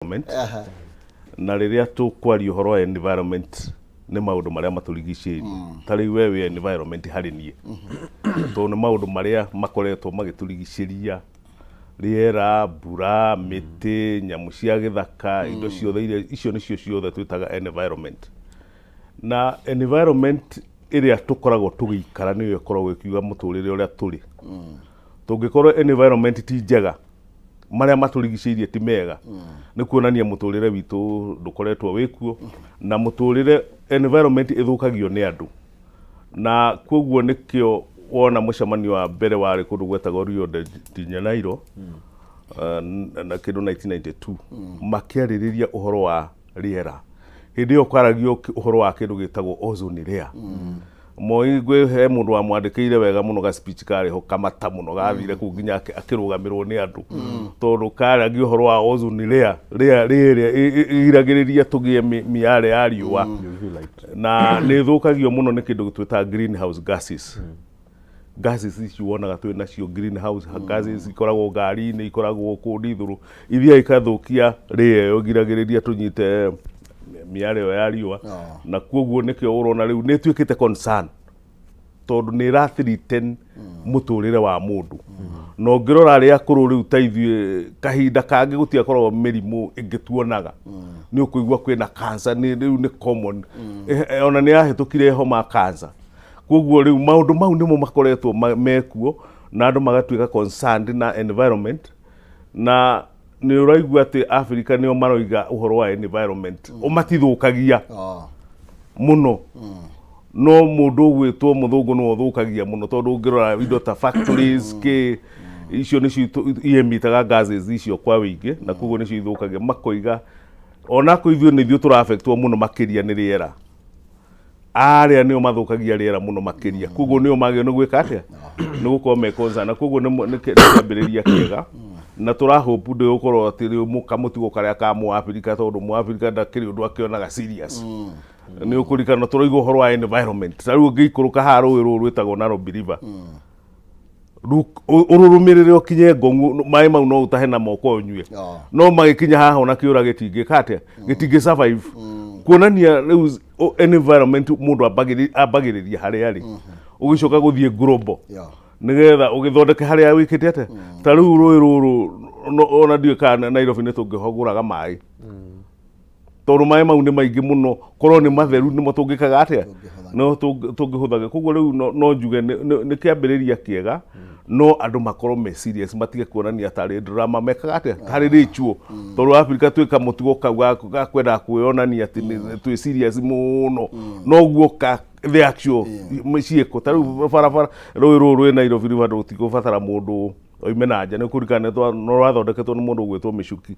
Environment. Na rĩrĩa tũkwaria ũhoro wa environment, nĩ maũndũ marĩa matũrigicĩirie. Ta rĩu we wĩ environment harĩ niĩ, tondũ nĩ maũndũ marĩa makoretwo magĩtũrigicĩria: rĩera, mbura, mĩtĩ, nyamũ cia gĩthaka, indo ciothe iria icio nĩcio ciothe twĩtaga environment. Na environment ĩrĩa tũkoragwo tũgĩikara nĩyo ĩkoragwo ĩkiuga mũtũrĩre ũrĩa tũrĩ. Tũngĩkorwo environment ti njega, marĩa matũrigicĩirie ti mega, nĩ kuonania mũtũrĩre witũ ndũkoretwo wĩkuo. Na mũtũrĩre, environment ĩthũkagio nĩ andũ, na koguo nĩkĩo wona mũcemanio wa mbere warĩ kũndũ gwetagwo Rio de Janeiro na kĩndũ 1992, makĩarĩrĩria ũhoro wa rĩera. Hĩndĩ ĩyo kwaragio ũhoro wa kĩndũ gĩtagwo ozone layer. Moi gwĩ he mũndũ wamwandĩkĩire wega mũno ga speech karĩ ho kamata mũno, gathire kũu nginya akĩrũgamĩrwo nĩ andũ, tondũ karagia ũhoro wa ozone layer layer rĩrĩa ĩgiragĩrĩria tũgĩe mĩale ya riũa. UV light. Na nĩ ĩthũkagio mũno nĩ kĩndũ twĩtaga greenhouse gases. Gases ici wonaga twĩ nacio, greenhouse gases, ikoragwo ngari-inĩ, ikoragwo kũndũ ithũrũ, ithiaga ikathũkia rĩera ĩyo ĩgiragĩrĩria tũnyite mĩale ĩyo ya riũa. Na koguo nĩkĩo ũrona rĩu nĩ ĩtuĩkĩte concern, tondũ nĩ ĩra threaten mũtũrĩre wa mũndũ. Na ũngĩrora arĩa akũrũ rĩu ta ithuĩ, kahinda kangĩ gũtiakoragwo mĩrimũ ĩngĩ tuonaga. Nĩ ũkũigua kwĩna cancer, nĩ rĩu nĩ common. Ona nĩ yahĩtũkire homa ya cancer. Koguo rĩu maũndũ mau nĩmo makoretwo mekuo na andũ magatuĩka concerned na environment. Na nĩ ũraigua atĩ Africa nĩo maroiga ũhoro wa environment ũmatithũkagia mũno, no mũndũ ũgwĩtwo mũthũngũ nĩwe ũthũkagia mũno, tondũ ũngĩrora indo ta factories kĩ icio nĩcio iemitaga gases icio kwa wĩingĩ, na koguo nĩcio ithũkagia. Makoiga onako ithuĩ nĩ ithuĩ tũrafectwo mũno makĩria nĩ rĩera, arĩa nĩo mathũkagia rĩera mũno makĩria. Koguo nĩo magĩrĩirwo nĩ gwĩka atĩa? Nĩ gũkorwo me concerned. Na koguo nĩ kĩambĩrĩria kĩega, na tũrahope ndĩgũkorwo atĩ rĩu kamũtugo karĩa ka mũAfrika, tondũ mũAfrika ndakĩrĩ ũndũ akĩonaga serious. Nĩ ũkũririkana tũraigua ũhoro wa environment, ta rĩu ũngĩikũrũka haha rũĩ rũrũ rwĩtagwo Nairobi River, ũrũrũmĩrĩre ũkinye Ngong'u, maĩ mau no ũtahe na moko ũnyue. No magĩkinya haha ona kĩũra gĩtingĩka atĩa? Gĩtingĩ survive. Kuonania rĩu environment mũndũ ambagĩrĩria harĩa arĩ, ũgĩcoka gũthiĩ global, nĩgetha ũgĩthondeke harĩa wĩkĩte atĩa. Ta rĩu rũĩ rũrũ ona ndiũĩ kana Nairobi nĩ tũngĩhogũraga maĩ, tondũ maĩ mau nĩ maingĩ mũno, korwo nĩ matheru nĩmo tũngĩkaga atĩa? No tũngĩhũthagĩra. Koguo rĩu no njuge nĩ kĩambĩrĩria kĩega, no andũ makorwo me serious, matige kuonania tarĩ drama mekaga atĩa, tarĩ ritual, tondũ Africa twĩka mũtugo kau ga kwenda kwĩyonania atĩ twĩ serious mũno, noguo ka the actual ciĩko. Ta rĩu barabara, rũĩ rũrũ rwĩ Nairobi River rũtigũbatara mũndũ oime na nja. Nĩ kũririkana nĩ rwathondeketwo nĩ mũndũ ũgwĩtwo Mĩcuki.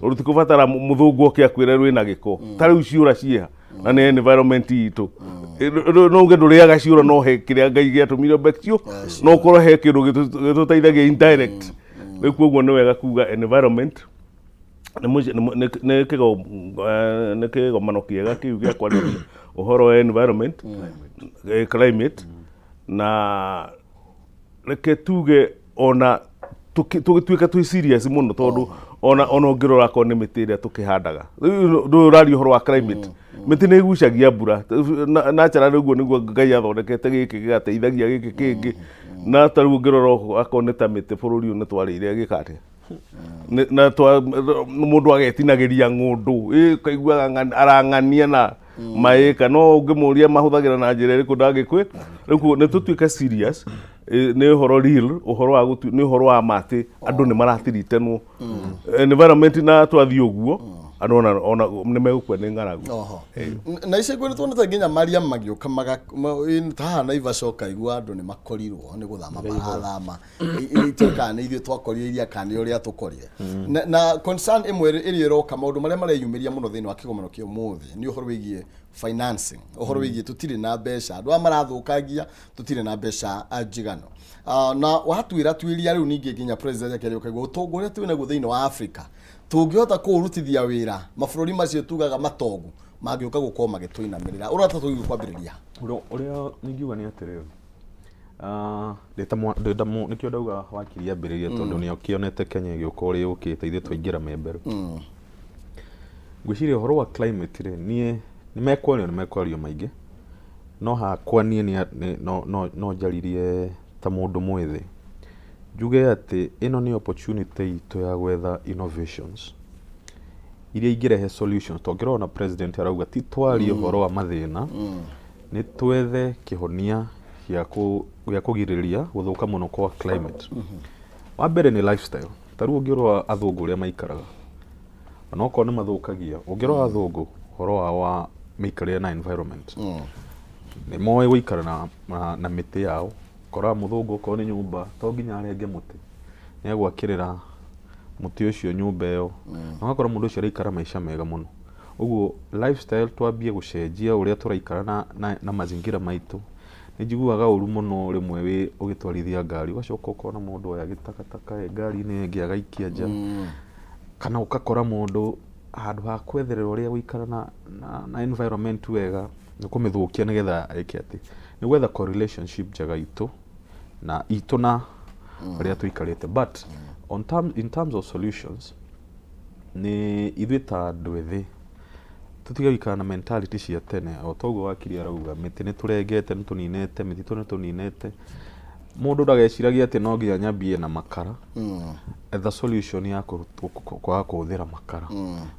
Rũtikũbatara mũthũngũ oke akwĩre rwĩna gĩko. Ta rĩu ciũra ciĩha na nĩ environment itũ. No uge ndũrĩaga ciũra, no he kĩrĩa Ngai gĩatũmire cio, no ũkorwo he kĩndũ gĩtũteithagia indirect. Rĩu koguo nĩ wega kuga environment nĩ kĩgomano kĩega kĩu gĩa kwarĩrĩria ũhoro wa environment, climate. Na reke tuge ona tũgĩtuĩka twĩ serious mũno, tondũ ona ũngĩrora akorwo nĩ mĩtĩ ĩrĩa tũkĩhandaga rĩu, ndũĩ ũraria ũhoro wa climate, mĩtĩ nĩ ĩgucagia mbura natural. Ũguo nĩguo Ngai athondekete gĩkĩ gĩgateithagia gĩkĩ kĩngĩ. Na ta rĩu ũngĩrora akorwo nĩ ta mĩtĩ, bũrũri ũyũ nĩ twarĩire gĩka atĩa? Na mũndũ agetinagĩria ng'ũndũ ĩ, ũkaiguaga arang'ania na maĩka, no ũngĩmũria mahũthagĩra na njĩra ĩrĩkũ, ndangĩkwĩ. Rĩu koguo nĩ tũtuĩke serious. Nĩ ũhoro real, ũhoro wa gũtu nĩ ũhoro wa ma atĩ andũ nĩ maratiritenwo environment, na twathiĩ ũguo andũ ona nĩ megũkua nĩ ng'aragu. Oho. Na ica ikuhĩ nĩtuonete nginya maria magĩũka ta haha Naivasha, ũkaigua andũ nĩ makorirwo nĩ gũthama marathama. Itiũĩ kana nĩ ithuĩ twakorire iria kana nĩ ũrĩa tũkorire. Na concern ĩmwe ĩrĩa ĩroka, maũndũ marĩa mareyumĩria mũno thĩinĩ wa kĩgomano kĩa ũmũthĩ nĩ ũhoro wĩgiĩ financing, ũhoro wĩgiĩ tũtirĩ na mbeca, andũ aya marathũkangia, tũtirĩ na mbeca njiganu. Na watuĩra tuĩria rĩu ningĩ nginya president akĩaria, ũkaigua ũtonga ũrĩa twĩ naguo thĩinĩ wa Africa tũngĩhota kũũrutithia wĩra, mabũrũri macio tugaga matongu mangĩũka gũkorwo magĩtũinamĩrĩra. Ũrata tũgĩthiĩ kwambĩrĩria. Ũrĩa ingiuga nĩ atĩrĩrĩ, ndĩ ta nĩkĩo ndauga wakiri ambĩrĩrie, tondũ nĩ akĩonete Kenya ĩgĩũka ũrĩa yũkĩte, ithuĩ twaingĩra memberu. Ngwĩciria ũhoro wa climate rĩ, niĩ nĩ mekwario, nĩ mekwario maingĩ, no hakwa niĩ no njaririe ta mũndũ mwĩthĩ, njuge atĩ ĩno nĩ opportunity itũ ya gwetha innovations iria ingĩrehe solutions. Tondũ ngĩrora president arauga ti twarie ũhoro wa mathĩna, nĩ twethe kĩhonia gĩa kũgirĩrĩria gũthũka mũno kwa climate. Wa mbere nĩ lifestyle. Ta rĩu ũngĩrora athũngũ ũrĩa maikaraga, onokorwo nĩ mathũkagia, ũngĩrora athũngũ ũhoro wao wa mĩikarĩre na environment, nĩ moĩ gũikara na mĩtĩ yao. Koraga mũthũngũ okorwo nĩ nyũmba, to nginya arenge mũtĩ, nĩ egwakĩrĩra mũtĩ ũcio nyũmba ĩyo, na ũgakora mũndũ ũcio araikara maica mega mũno. Ũguo lifestyle, twambie gũcenjia ũrĩa tũraikara na mazingira maitũ. Nĩ njiguaga ũru mũno rĩmwe wĩ ũgĩtwarithia ngari, ũgacoka ũkona mũndũ oya gĩtakataka ĩ ngari-inĩ ĩngĩ agaikia nja, kana ũgakora mũndũ handũ ha kwetherera ũrĩa gũikara na environment wega, nĩ kũmĩthũkia nĩgetha ĩke atĩ nĩ gwetha correlationship njega itũ na ũrĩa tũikarĩte. But in terms of solutions, nĩ ithuĩ ta andũ ethĩ tũtige gũikara na mentality cia tene. O toguo wakiri arauga, mĩtĩ nĩ tũrengete, nĩ tũninete mĩtitũ, nĩ tũninete. Mũndũ ndageciragie atĩ no nginya nyambie na makara. Etha solution ya kwaga kũhũthĩra makara,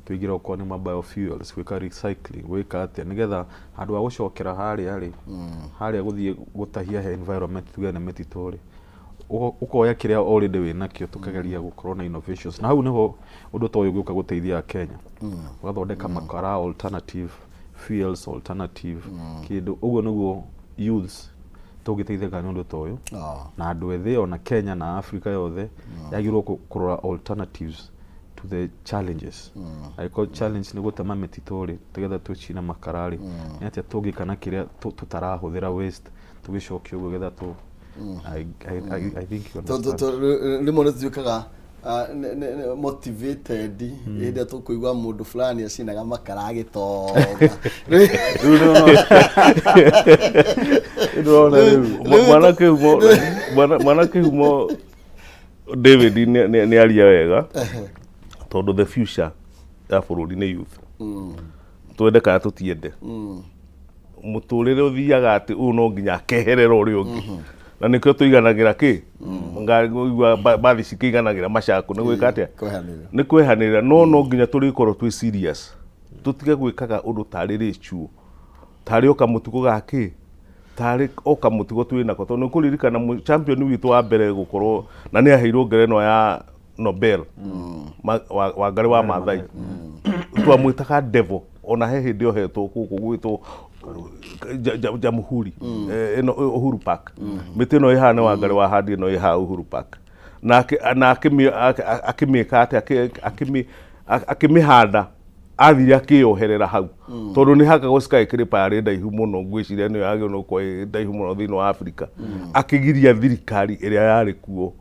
tũingĩre okorwo nĩ ma biofuels, gwĩka recycling, gwĩka atĩa nĩgetha handũ ha gũcokera harĩa rĩ, harĩa gũthiĩ gũtahia he environment, tuge nĩ mĩtitũ rĩ, ũkoya kĩrĩa already wĩ nakĩo, tũkageria gũkorwo na innovations. Na hau nĩho ũndũ ta ũyũ ũngĩũka gũteithia Kenya, ũgathondeka makara, alternative fuels, alternative kĩndũ. Ũguo nĩguo youths tũngĩteithĩka nĩ ũndũ ta ũyũ. Na andũ ethĩ ona Kenya na Africa yothe yagĩrĩirwo kũrora alternatives to the challenges. Angĩkorwo challenge nĩ gũtema mĩtitũ rĩ, tũgetha tũcine makara rĩ, nĩ atĩa tũngĩka na kĩrĩa tũtarahũthĩra waste, tũgĩcokia ũguo getha tũ I think you understand. Rĩmwe nĩ tuĩkaga motivated hĩndĩ ĩrĩa tũkũigua mũndũ fulani acinaga makara agĩtonga. Rĩu ndĩrona rĩu mwana kĩhumo David nĩ aria wega, tondũ the future ya bũrũri nĩ youth, twende kana tũtiende. Mũtũrĩre ũthiaga atĩ ũyũ no nginya akeherera ũrĩa ũngĩ, na nĩkĩo tũiganagĩra kĩ ngũigua bathi cikĩiganagĩra macakũ nĩ gwĩka atĩa? Kwehanĩra. Nĩ kwehanĩrĩra. No nginya tũrĩkorwo twĩ serious, tũtige gwĩkaga ũndũ tarĩ rĩchuo, tarĩ o kamũtugo gakĩ, tarĩ o kamũtugo twĩ nako, tondũ nĩ kũririkana champion witũ wa mbere gũkorwo na nĩ aheirwo ngerenwa ya Nobel, Wangari wa Maathai, twamwĩtaga devil. Ona he hĩndĩ ohetwo gũkũ gwĩtwo Jamhuri, ĩno Uhuru Park, mĩtĩ ĩno ĩhaha nĩ Wangari wa handi ĩno ĩhaha Uhuru Park, na akĩmĩka atĩa? Akĩmĩhanda, athire akĩyoherera hau, tondũ nĩ hakagwo skyscraper yarĩ ndaihu mũno, ngwĩciria nĩyo yagĩrĩirwo nĩ gũkorwo ĩ ndaihu mũno thĩinĩ wa Afrika. Akĩgiria thirikari ĩrĩa yarĩ kuo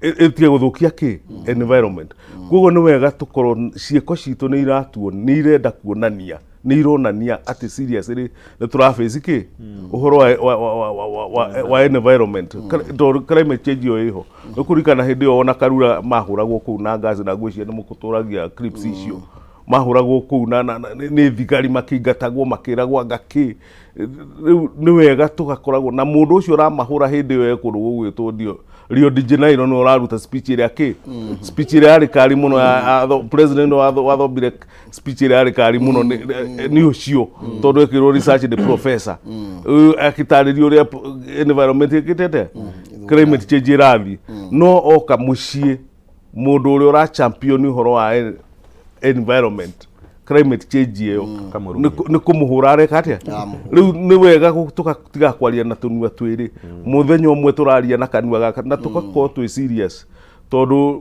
ĩtige gũthũkia kĩ environment. Koguo nĩ wega tũkorwo ciĩko citũ nĩ iratuo, nĩ irenda kuonania, nĩ ironania atĩ seriously nĩ tũrabace kĩ ũhoro wa environment, tondũ climate change ĩyo ĩho. Nĩ kũririkana hĩndĩ ĩyo ona Karura mahũragwo kũu na ngaci, na ngwĩciria nĩ mũkũtũragia clips icio, mahũragwo kũu na nĩ thigari, makĩingatagwo, makĩragwo anga kĩ. Rĩu nĩ wega tũgakoragwo na mũndũ ũcio ũramahũra hĩndĩ ĩyo e kũndũ gũgwĩtwo ndio Rio de Janeiro, nĩ ũraruta speech ĩrĩa kĩ speech ĩrĩa yarĩ kari mũno president wathomire speech ĩrĩa yarĩ kari mũno nĩ ũcio, tondũ ekĩrwo research nĩ professor. Ũyũ akĩtarĩria ũrĩa environment ĩkĩte atĩa, climate change ĩrathiĩ, no oka mũciĩ mũndũ ũrĩa ũra champion ũhoro wa environment, climate change ĩyo, Akamũrumia. nĩ kũmũhũra areka atĩa. Aramũhũra. Rĩu nĩ wega tũgatiga kwaria na tũnua twĩrĩ, mũthenya ũmwe tũraria na kanua gaka na tũgakorwo twĩ serious, tondũ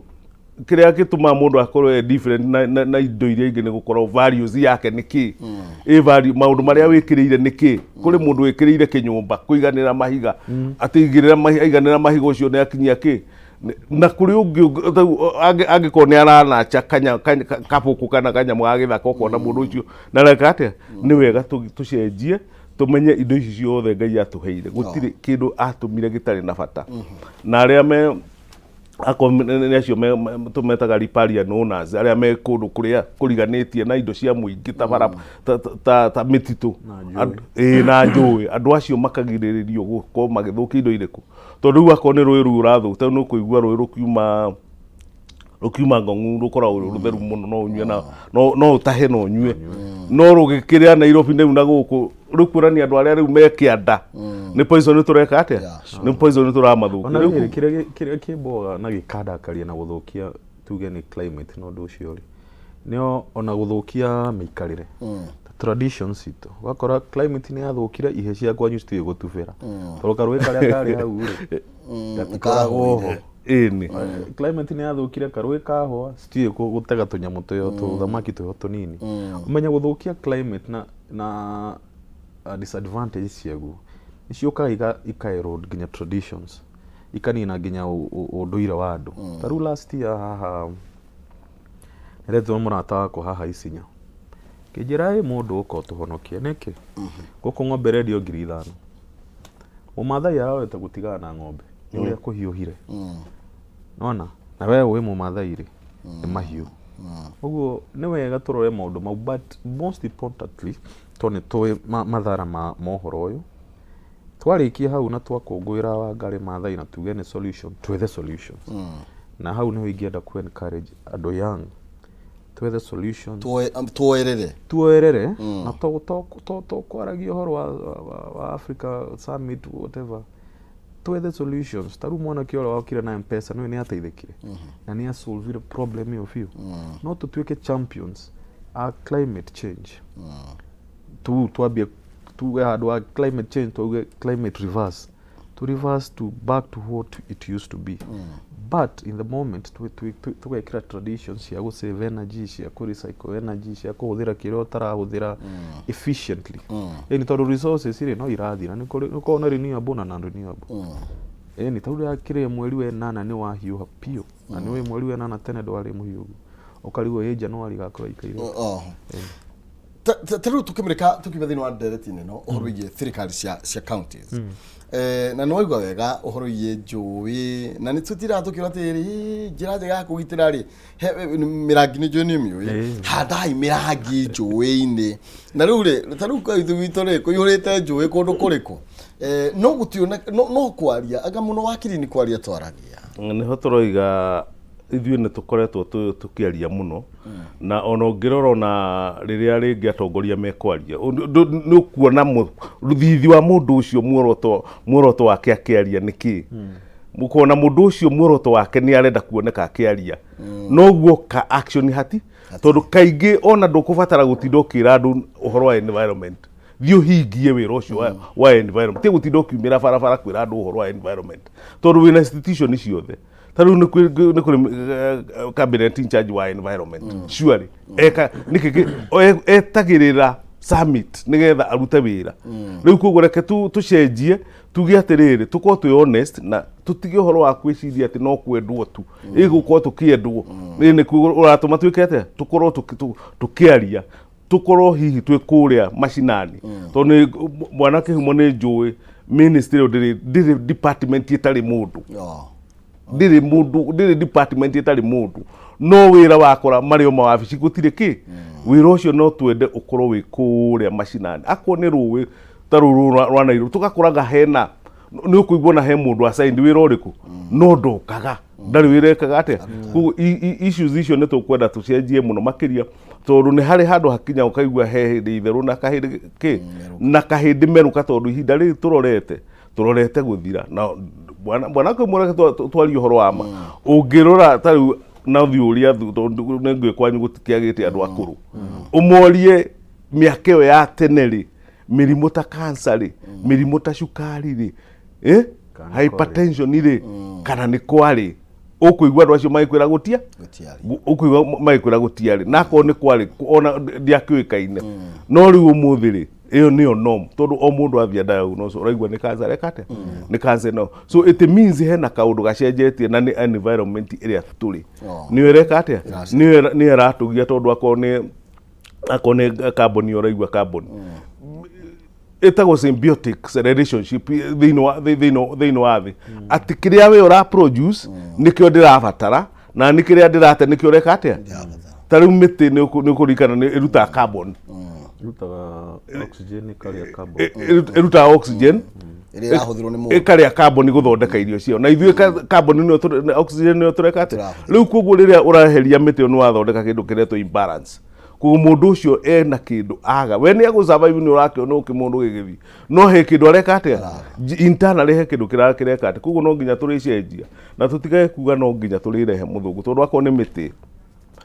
kĩrĩa gĩtũmaga mũndũ akorwo e different na indo iria ingĩ nĩ gũkorwo values yake nĩ kĩ ĩ value, maũndũ marĩa wĩkĩrĩire nĩ kĩ. Kũrĩ mũndũ wĩkĩrĩire kĩnyũmba kũiganĩra mahiga, atĩ igĩrĩra mahiga, aiganĩra mahiga ũcio nĩ akinyia kĩ. Na kũrĩ ũngĩ rĩu angĩkorwo nĩ aranacha kabũkũ kana kanyamũ ga gĩthaka, ũkona mũndũ ũcio na areka atĩa. Nĩ wega tũcenjie, tũmenye indo ici ciothe Ngai atũheire, gũtirĩ kĩndũ atũmire gĩtarĩ na bata. Na arĩa me Akorwo nĩ acio tũmetaga riparian owners, arĩa me kũndũ kũrĩa kũriganĩtie na indo cia mũingĩ ta bara, ta mĩtitũ. Na njũĩ. Ĩĩ, na njũĩ, andũ acio makagirĩrĩrio gũkorwo magĩthũkia indo irĩkũ, tondũ rĩu akorwo nĩ rũĩ rũu ũrathũkia, nĩ ũkũigua rũĩ rũkiuma ng'ong'u rũkoragwo rwĩ rũtheru mũno, no ũnyue na no ũtahe na ũnyue, no rũgĩkĩrĩa Nairobi rĩu na gũkũ rĩu kuonania andũ arĩa rĩu me kĩanda nĩ poison tũreka atĩa, nĩ poison tũramathũkia. Ona Rĩu rĩrĩ, kĩrĩa kĩmboga na gĩkandakaria na gũthũkia, tuge nĩ climate na ũndũ ũcio rĩ, nĩo ona gũthũkia mĩikarĩre, traditions citũ. Ũgakora climate nĩ yathũkire, ihe cia kwanyu citiũĩ gũtubĩra tondũ karũĩ karĩa karĩ hau rĩ gatikoragwo ho. Ĩni. Climate nĩ yathũkire, karũĩ kahũa, citiũĩ gũtega tũnyamũ twĩho, tũthamaki twĩho tũnini. Ũmenye gũthũkia climate na disadvantage ciaguo nĩ ciũkaga ika erode nginya traditions, ikanina nginya ũndũire wa andũ. Ta rĩu last year haha nĩretwo mũrata wakwa haha Isinya, kĩnjĩra ĩ mũndũ ũka ũtũhonokie nĩkĩ gũkũ ng'ombe ĩrendio 5,000. Mũmathai arorete gũtigana na ng'ombe nĩ ũrĩa kũhiũhire. Nona na we ũĩ mũmathai rĩ nĩ mahiũ. Ũguo nĩ wega tũrore maũndũ mau, but most importantly to nĩ tũĩ mathara ma mohoro ũyũ. Twarĩkia hau na twakũngũĩra Wangari Maathai na tuge nĩ solution, twethe solutions. Na hau nĩho ingĩenda ku encourage andũ young, twethe solutions. Tuoerere. Tuoerere na to kwaragia ũhoro wa Africa Summit, whatever, twethe solutions. Ta rĩu mwanake ũrĩa wokire na M-Pesa nĩwe nĩ ateithĩkire na nĩ asolvire problem ĩyo biũ. No tũtuĩke champions a climate change, tu twambie tuge handũ wa climate change tuge climate reverse, to reverse to back to what it used to be. But in the moment tũgekĩra traditions cia gũ save energy, cia kũ recycle energy, cia kũhũthĩra kĩrĩa ũtarahũthĩra efficiently. Ĩni tondũ resources rĩ no irathira, nĩ kũrĩ nĩ korwo na renewable na non renewable. Ĩni ta rĩu kĩrĩa mweri wa ĩnana nĩ wahiũha biũ, na nĩ ũĩ mweri wa ĩnana tene ndwarĩ mũhiũ ũguo, ũkarigwo ĩ January igakorwo ikaire. Oh. Ta rĩu tũkĩmĩrĩka tũkiuma thĩinĩ wa ndereti ĩno, ũhoro wĩgiĩ thirikari cia counties, na nĩ waigua wega ũhoro wĩgiĩ njũĩ, na nĩ tũtiraga tũkiuga atĩrĩrĩ, njĩra njega ya kũgitĩra rĩ, mĩrangi nĩ njũĩ nĩ mĩũĩ, handai mĩrangi njũĩ-inĩ. Na rĩu rĩ, ta rĩu kwa ithuĩ gwitũ rĩ kũihũrĩte njũĩ kũndũ kũrĩkũ? No gũtione no kwaria anga mũno wakiri nĩ kwaria twaragia. Nĩho tũroiga ithuĩ nĩ tũkoretwo tũkĩaria mũno, na ona ũngĩrora ona rĩrĩa rĩngĩ atongoria mekwaria, nĩ ũkuona rũthithi wa mũndũ ũcio, muoroto wake akĩaria nĩ kĩ. Mũkona mũndũ ũcio muoroto wake nĩ arenda kuoneka akĩaria, noguo ka action hati, tondũ kaingĩ ona ndũkũbatara gũtinda ũkĩra andũ ũhoro wa environment. Thiĩ ũhingie wĩra ũcio wa environment, ti gũtinda ũkiumĩra barabara kwĩra andũ ũhoro wa environment, tondũ wĩna institution ciothe. Ta rĩu nĩ kũrĩ cabinet in charge wa environment. Surely eka nĩkĩ etagĩrĩra summit nĩgetha arute wĩra rĩu? Koguo reke tu tũcenjie, tuge atĩrĩrĩ, tũkorwo twĩ honest na tũtige ũhoro wa kwĩciria atĩ no kwendwo tu ĩgũkorwo tũkĩendwo. Ĩ nĩkuo ũratũma twĩke atĩa, tũkorwo tũkĩaria, tũkorwo hihi twĩ kũrĩa macinani, tondũ nĩ mwana kĩhumo nĩ njũĩ ministry ĩyo ndĩrĩ department ĩtarĩ mũndũ. Ndĩrĩ mũndũ, ndĩrĩ department ĩtarĩ mũndũ, no wĩra wakora marĩ o mawabici gũtirĩ kĩ. Wĩra ũcio no twende ũkorwo wĩ kũrĩa macinani. Akorwo nĩ rũĩ ta rũrũ rwa Nairobi, tũgakoraga hena nĩ ũkũigua na he mũndũ assigned wĩra ũrĩkũ, no ndokaga, ndarĩ wĩra ekaga atĩa. Koguo issues icio nĩ tũkwenda tũcenjie mũno makĩria, tondũ nĩ harĩ handũ hakinya ũkaigua he hĩndĩ itherũ na kahĩndĩ kĩ na kahĩndĩ merũka, tondũ ihinda rĩrĩ tũrorete gũthira na bwana kĩmwe. Reke twarie ũhoro wa ma. Ũngĩrora ta rĩu na ũthiũ ũrĩa tondũ nĩ ngũĩ kwanyu gũtikĩagĩte andũ akũrũ, ũmorie mĩaka ĩyo ya tene rĩ, mĩrimũ ta cancer rĩ, mĩrimũ ta cukari rĩ, Kana nĩ kwarĩ. Hypertension rĩ, kana nĩ kwarĩ, ũkũigua andũ acio magĩkwĩra gũtia Gũtiarĩ. Ũkũigua magĩkwĩra gũtiarĩ, na akorwo nĩ kwarĩ ona ndiakĩũĩkaine. No rĩu ũmũthĩ rĩ, ĩyo nĩyo norm, tondũ o mũndũ athiĩ diagnose ũraigua nĩ cancer, eka atĩa, nĩ cancer ĩno. So it means hena kaũndũ gacenjetie, na nĩ environment ĩrĩa tũrĩ nĩyo ĩreka atĩa, nĩyo ĩratũgia, tondũ akorwo nĩ carbon, ũraigua carbon. Ĩtagwo symbiotic relationship thĩinĩ wa thĩ, atĩ kĩrĩa we ũra produce nĩkĩo ndĩrabatara, na nĩ kĩrĩa ndĩrate nĩkĩo ũreka atĩa. Ta rĩu mĩtĩ nĩ ũkũririkana nĩ ĩrutaga carbon. Ĩrutaga oxygen, ĩkarĩa carbon. Ĩrutaga oxygen ĩrĩa ĩrahũthĩrwo nĩ mũndũ. Ĩkarĩa carbon gũthondeka irio ciao, na ithuĩ carbon nĩyo oxygen nĩyo tũreka atĩa. Tũrahũthĩra. Rĩu koguo rĩrĩa ũreheria mĩtĩ ĩyo, nĩ wathondeka kĩndũ kĩretwo imbalance. Koguo mũndũ ũcio ena kĩndũ aga, we nĩ agũ survive, nĩ ũrakĩona ũkĩ mũndũ gĩgĩthiĩ, no he kĩndũ areka atĩa. Internally he kĩndũ kĩreka atĩa. Koguo no nginya tũrĩcenjia na tũtigage kuga no nginya tũrĩrehe mũthũngũ, tondũ akorwo nĩ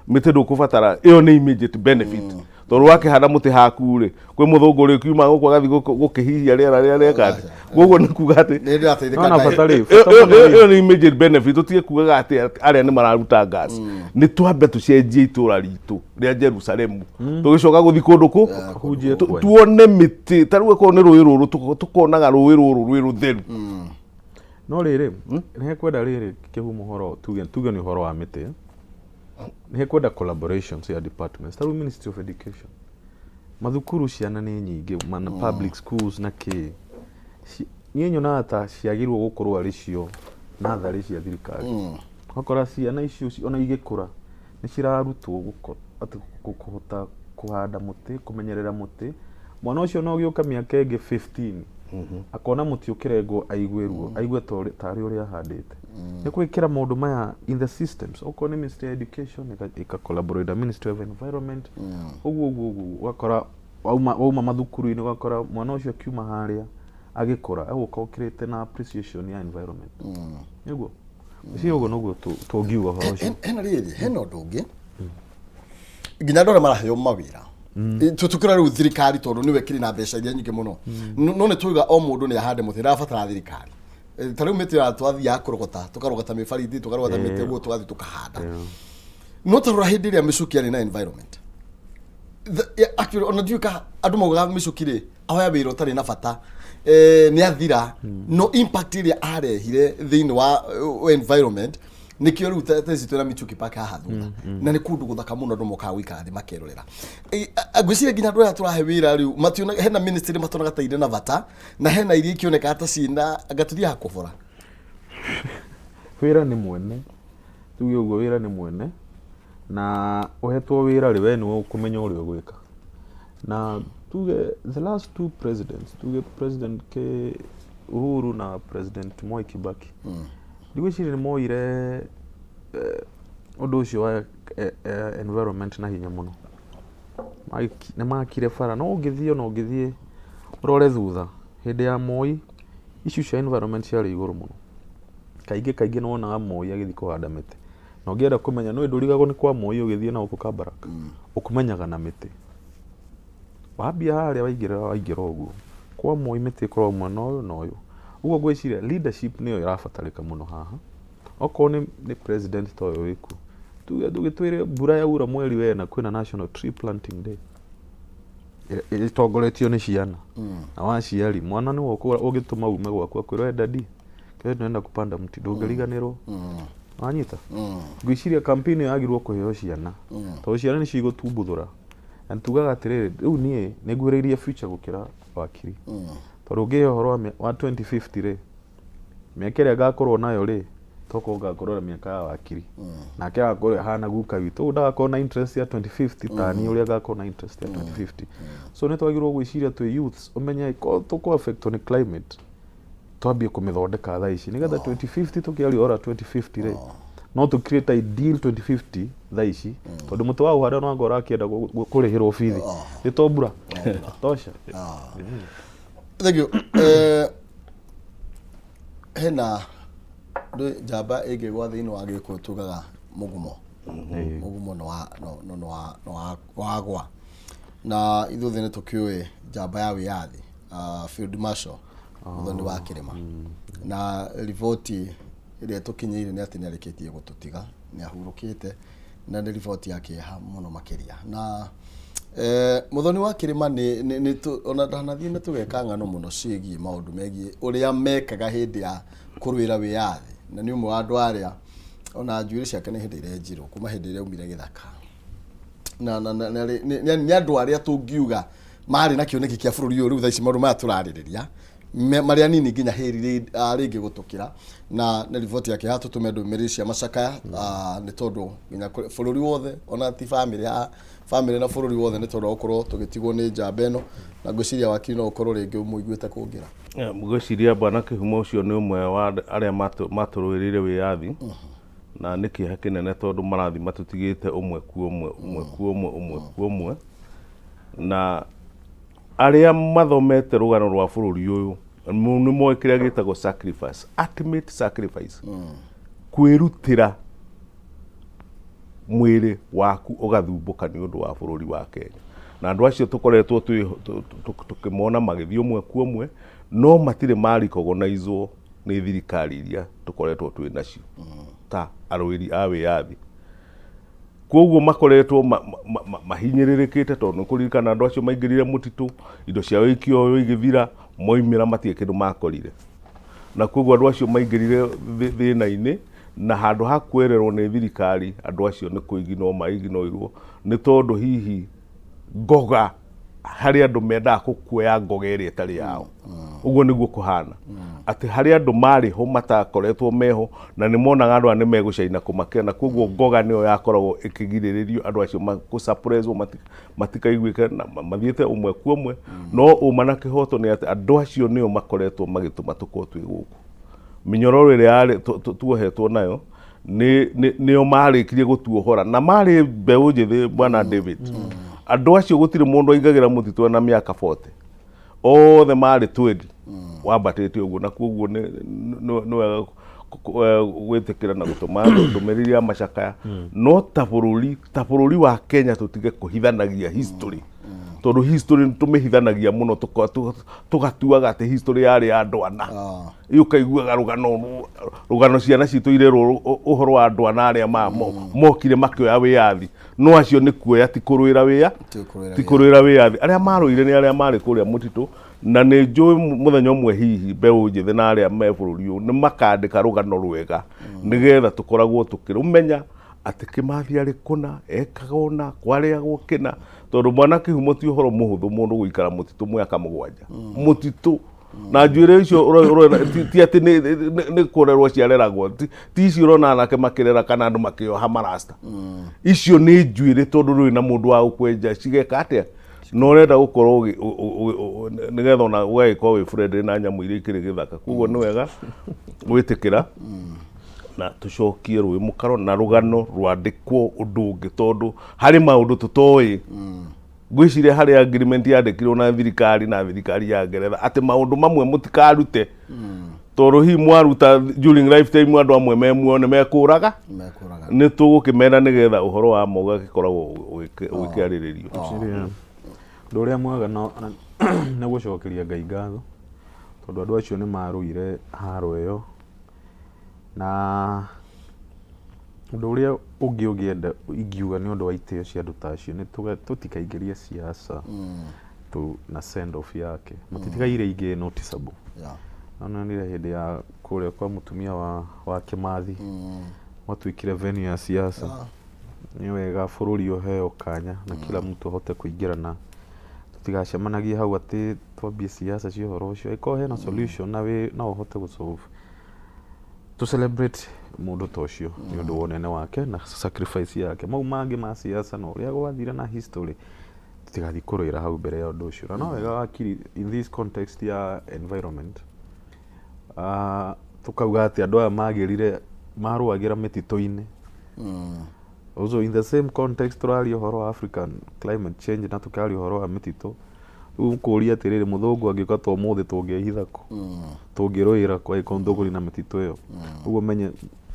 mĩtĩ ndũkũbatara, ĩyo nĩ immediate benefit, tondũ wakĩhanda mũtĩ haku rĩ, kwĩ mũthũngũ rĩ kiuma gũkũ agathiĩ gũkĩhihia rĩera rĩrĩa reka atĩ. Koguo nĩ kuga atĩ Nĩ ndĩrateithĩka. No na bata rĩ, ĩyo bata mũno rĩ. Ĩyo nĩ immediate benefit. Tũtige kugaga atĩ arĩa nĩ mararuta gas. Nĩ twambe tũcenjie itũra ritũ rĩa Jerusalemu, tũgĩcoka gũthiĩ kũndũ kũ Kũhunjie kwanyu. Tuone mĩtĩ. Ta rĩu akorwo nĩ rũĩ rũrũ, tũkonaga rũĩ rũrũ rwĩ rũtheru. No rĩrĩ, nĩ hekwenda rĩrĩ kĩhumo ũhoro, tuge nĩ ũhoro wa mĩtĩ, nĩ hekwenda collaborations ya departments, ta rĩu Ministry of Education, mathukuru ciana nĩ nyingĩ mana public schools na kĩ. Niĩ nyonaga ta ciagĩrĩirwo gũkorwo arĩ cio natharĩ cia thirikari. Ũgakora ciana icio ona igĩkũra nĩ cirarutwo atĩ kũhota kũhanda mũtĩ, kũmenyerera mũtĩ. Mwana ũcio no gĩũka mĩaka ĩngĩ 15 akona mũtĩ ũkĩrengwo, aigue ruo, aigue tarĩ ũrĩa ahandĩte. Nĩ gwĩkĩra maũndũ maya in the systems, okorwo nĩ Ministry of Education ĩka collaborate na Ministry of Environment, ũguo ũguo ũguo. Ũgakora wauma mathukuru-inĩ, ũgakora mwana ũcio akiuma harĩa agĩkũra egũka ũkĩrĩte na appreciation ya environment. Nĩguo ũcio, ũguo noguo tũngiuga ũhoro ũcio. Hena rĩrĩ, hena ũndũ ũngĩ nginya andũ arĩa maraheo mawĩra. Tũkĩra rĩu thirikari, tondũ nĩwe kĩrĩ na mbeca iria nyingĩ mũno. No nĩ tuiga o mũndũ nĩ ahande mũtĩ, ĩrabatara thirikari. Ta rĩu mĩtĩ ĩrĩa twathiaga kũrogota, tũkarogota mĩbaridi, tũkarogota mĩtĩ ũguo, tũgathiĩ tũkahanda. No tarora hĩndĩ ĩrĩa Mĩcuki yarĩ na environment. Yeah, actually ona ndiũĩ ka andũ maugaga Mĩcuki rĩ ahoya wĩra ũtarĩ na bata, nĩ athira, no impact ĩrĩa arehire thĩinĩ wa environment, nĩkĩo rĩu ta ici twĩna Michuki Park haha thutha, na nĩ kũndũ gũthaka mũno, andũ mokaga gũikara thĩ makerorera. Ngwĩciria nginya andũ aya tũrahe wĩra rĩu mationa hena ministry matonaga ta irĩ na bata, na hena iria ikĩonekaga ta ciĩna anga tũthiaga kũbora. Wĩra nĩ mwene, tuge ũguo, wĩra nĩ mwene, na ũhetwo wĩra rĩ, we nĩwe ũkũmenya ũrĩa ũgwĩka. Na tuge the last two presidents, tuge President K Uhuru na President Moi Kibaki, ndigwĩciria nĩ moire ũndũ ũcio wa environment na hinya mũno. Nĩ makire bara, no ũngĩthiĩ, ona ũngĩthiĩ ũrore thutha hĩndĩ ya Moi, issue cia environment ciarĩ igũrũ mũno. Kaingĩ kaingĩ nĩ wonaga Moi agĩthiĩ kũhanda mĩtĩ, na ũngĩenda kũmenya nĩ ndũrigagwo nĩ kwa Moi ũgĩthiĩ na gũkũ Kabarak, ũkũmenyaga na mĩtĩ wambia harĩa waingĩra, waingĩra ũguo kwa Moi, mĩtĩ ĩkoragwo mwena ũyũ na ũyũ ũguo. Ngwĩciria leadership nĩyo ĩrabatarĩka mũno haha. Okorwo nĩ president ta ũyũ wĩkuo, tuge tũgĩtwĩre mbura yaura mweri wena kwĩna National Tree Planting Day ĩtongoretio nĩ ciana na waciari. Mwana nĩwe ũngĩtũma ume gwaku akwĩra, "We daddy, kesho tunaenda kupanda mti," ndũngĩriganĩrwo. Wanyita? Ngwĩciria campaign ĩyo yagĩrĩirwo kũheo ciana, tondũ ciana nĩcio igũtumbuthũra. Na tugaga atĩrĩrĩ, rĩu niĩ nĩ nguhĩrĩirie future gũkĩra wakiri, tondũ ũngĩhe ũhoro wa 2050 rĩ, mĩaka ĩrĩa ngakorwo nayo rĩ, tokorwo ngakorwo na mĩaka ya wakiri, nake agakorwo ahana guka witũ ũguo, ndagakorwo na interest ya 2050 ta niĩ ũrĩa ngakorwo na interest ya 2050. So nĩ twagĩrĩirwo gwĩciria twĩ youths, ũmenye ko tũkũ affect nĩ climate, twambie kũmĩthondeka thaa ici, nĩgetha 2050 tũkĩaria ũhoro wa 2050 rĩ, no tũ create ideal 2050 thaa ici, tondũ mũtĩ wa ũhanda no anga ũrakĩenda kũrĩhĩrwo bithi nĩ to mbura tosha. Thank you. Hena ndũ njamba ĩngĩgwa thĩinĩ wa gĩkũyũ tugaga mũgumo. Mũgumo nĩ wa no no nĩ wa nĩ wa wagwa, na ithuothe nĩ tũkĩũĩ njamba ya wĩyathi, Field Marshal Muthoni wa Kĩrĩma, na riboti ĩrĩa tũkinyĩire nĩ atĩ nĩ arĩkĩtie gũtũtiga, nĩ ahurũkĩte, na nĩ riboti ya kĩeha mũno makĩria. Na Muthoni wa Kĩrĩma nĩ ona ndanathiĩ na tũgeka ng'ano mũno ciĩgiĩ maũndũ megiĩ ũrĩa mekaga hĩndĩ ya kũrũĩra wĩyathi, na nĩ ũmwe wa andũ arĩa ona njuĩrĩ ciake nĩ hĩndĩ irenjirwo kuma hĩndĩ ĩrĩa aumire gĩthaka, na nĩ andũ arĩa tũngiuga Marĩ na kĩoneki kĩa bũrũri ũyũ. Rĩu thaa ici maũndũ maya tũrarĩrĩria marĩ anini nginya hĩri rĩngĩ gũtũkĩra, na nĩ riboti ya kĩeha. Tũtũme ndũmĩrĩri cia macakaya, nĩ tondũ nginya bũrũri wothe, ona ti bamĩrĩ ya bamĩrĩ na bũrũri wothe, nĩ tondũ wa gũkorwo tũgĩtigwo nĩ njamba ĩno. Na ngwĩciria wakiri no ũkorwo rĩngĩ ũmũiguĩte kũngĩra. Ngwĩciria bwana Kĩhumo ũcio nĩ ũmwe wa arĩa matũrũĩrĩire wĩyathi, na nĩ kĩeha kĩnene tondũ marathiĩ matũtigĩte ũmwe ku ũmwe, ũmwe ku ũmwe, ũmwe ku ũmwe. Na arĩa mathomete rũgano rwa bũrũri ũyũ nĩ moĩ kĩrĩa gĩtagwo sacrifice, ultimate sacrifice, kwĩrutĩra mwĩrĩ waku ũgathumbũka nĩ ũndũ wa bũrũri wa Kenya. Na andũ acio tũkoretwo tũkĩmona magĩthiĩ ũmwe ku ũmwe, no matirĩ ma-recognizwo nĩ thirikari iria tũkoretwo twĩ nacio ta arũĩri a wĩyathi. Koguo makoretwo mahinyĩrĩrĩkĩte, tondũ nĩ kũririkana andũ acio maingĩrire mũtitũ, indo ciao ikĩoywo igĩthira, moimĩra matirĩ kĩndũ makorire. Na koguo andũ acio maingĩrire thĩna-inĩ, na handũ ha kwererwo nĩ thirikari, andũ acio nĩ kũiginwo maiginoirwo, nĩ tondũ hihi ngoga harĩ andũ mendaga gũkuoya ngoga ĩrĩa ĩtarĩ yao. Ũguo nĩguo kũhana, atĩ harĩ andũ marĩ ho matakoretwo meho, na nĩ monaga andũ aya nĩ megũcaina kũmakĩra, na koguo ngoga nĩyo yakoragwo ĩkĩgirĩrĩrio andũ acio gũsuppresswo matikaiguĩke na mathiĩte ũmwe ku ũmwe. No ũma na kĩhoto nĩ atĩ andũ acio nĩo makoretwo magĩtũma tũkorwo twĩ gũkũ. Mĩnyororo ĩrĩa yarĩ tuohetwo nayo nĩo marĩkirie gũtuohora, na marĩ mbeũ njĩthĩ, bwana David. Andũ acio gũtirĩ mũndũ aingagĩra mũtitũ na mĩaka 40, othe marĩ 20 wambatĩte ũguo. Na koguo nĩ wega gwĩtĩkĩra na gũtũma ndũmĩrĩri ya macakaya. No ta bũrũri wa Kenya, tũtige kũhithanagia history, tondũ history nĩ tũmĩhithanagia mũno, tũgatuaga atĩ history yarĩ ya andũ ana. Ĩ ũkaiguaga rũgano ciana citũ irerwo ũhoro wa andũ ana arĩa mokire makĩoya wĩyathi, no acio nĩ kuoya, ti kũrũĩra wĩya Ti kũrũĩra. Ti kũrũĩra wĩyathi. Arĩa marũire nĩ arĩa marĩ kũrĩa mũtitũ, na nĩ njũĩ mũthenya ũmwe hihi mbeũ njĩthĩ na arĩa me bũrũri ũyũ nĩ makandĩka rũgano rwega, nĩgetha tũkoragwo tũkĩrũmenya atĩ Kĩmathi arĩ kũna ekaga ũna, kwarĩagwo kĩna, tondũ mwana Kĩhumo ti ũhoro mũhũthũ mũndũ gũikara mũtitũ mĩaka 7 mũtitũ na njuĩrĩ icio ti atĩ nĩ kũrerwo ciareragwo, ti icio ũrona anake makĩrera kana andũ makĩoha marasta. Icio nĩ njuĩrĩ tondũ ndũrĩ na mũndũ wa gũkwenja cigeka atĩa, na ũrenda gũkorwo nĩgetha ona ũgagĩkorwo wĩ friendly na nyamũ iria ikĩrĩ gĩthaka. Koguo nĩ wega gwĩtĩkĩra na tũcokie rũĩ mũkaro na rũgano rwandĩkwo ũndũ ũngĩ, tondũ harĩ maũndũ tũtoĩ. Ngwĩciria harĩ agreement yandĩkirwo na thirikari ya Ngeretha atĩ maũndũ mamwe mũtikarute, tondũ hihi mwaruta during lifetime andũ amwe me muoyo nĩ mekũraga. Mekũraga. Nĩ tũgũkĩmera nĩgetha ũhoro wa ma ũgagĩkoragwo ũgĩkĩarĩrĩrio. Ngwĩciria ũndũ ũrĩa mwega no nĩ gũcokeria Ngai ngatho, tondũ andũ acio nĩ marũire haro ĩyo. Na ũndũ ũrĩa ũngĩ ũngĩenda ingiuga nĩ ũndũ wa itĩo cia andũ ta acio nĩ tũtikaingĩrie siasa tu na send off yake, matitigaire ingĩ noticeable. Nonire hĩndĩ ya kũrĩa kwa mũtumia wa Kĩmathi gwatuĩkire venue ya siasa. Nĩ wega bũrũri ũheo kanya na kila mtu ahote kũingĩra, na tũtigacemanagie hau atĩ twambie siasa cia ũhoro ũcio. Angĩkorwo hena solution na wĩ no ũhote gũ solve, to celebrate mũndũ ta ũcio nĩ ũndũ wa ũnene wake na sacrifice yake. Mau mangĩ ma siasa na ũrĩa gwathire na history, tũtigathiĩ kũrũĩra hau mbere ya ũndũ ũcio. Na no wega wakiri, in this context ya environment, tukauga atĩ andũ aya magĩrire marũagĩra mĩtitũ-inĩ. Also in the same context, tũraria ũhoro wa African climate change na tũkaria ũhoro wa mĩtitũ. Rĩu kũria atĩrĩrĩ, mũthũngũ angĩũka ta ũmũthĩ, tũngĩhitha kũ? Tũngĩrũĩra kũ angĩkorwo tũkũrĩ na mĩtitũ ĩyo? Ũguo menye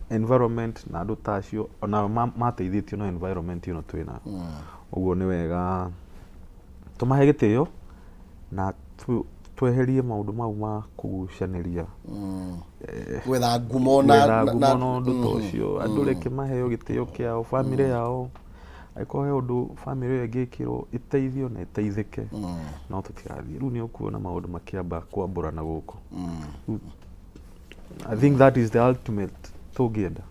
environment na andũ ta acio ona mateithĩtio na environment ĩno twĩnayo. Ũguo nĩ wega tũmahe gĩtĩo na tweherie maũndũ mau ma kũgucanĩria. Gwetha ngumo na gwetha ngumo na ũndũ ta ũcio. Andũ reke maheo gĩtĩo kĩao, bamĩrĩ yao, angĩkorwo he ũndũ bamĩrĩ ĩyo ĩngĩkĩrwo ĩteithio na ĩteithĩke, no tũtigathiĩ rĩu nĩ ũkuona maũndũ makĩamba kwambũrana gũkũ. Rĩu, I think that is the ultimate tũngĩenda,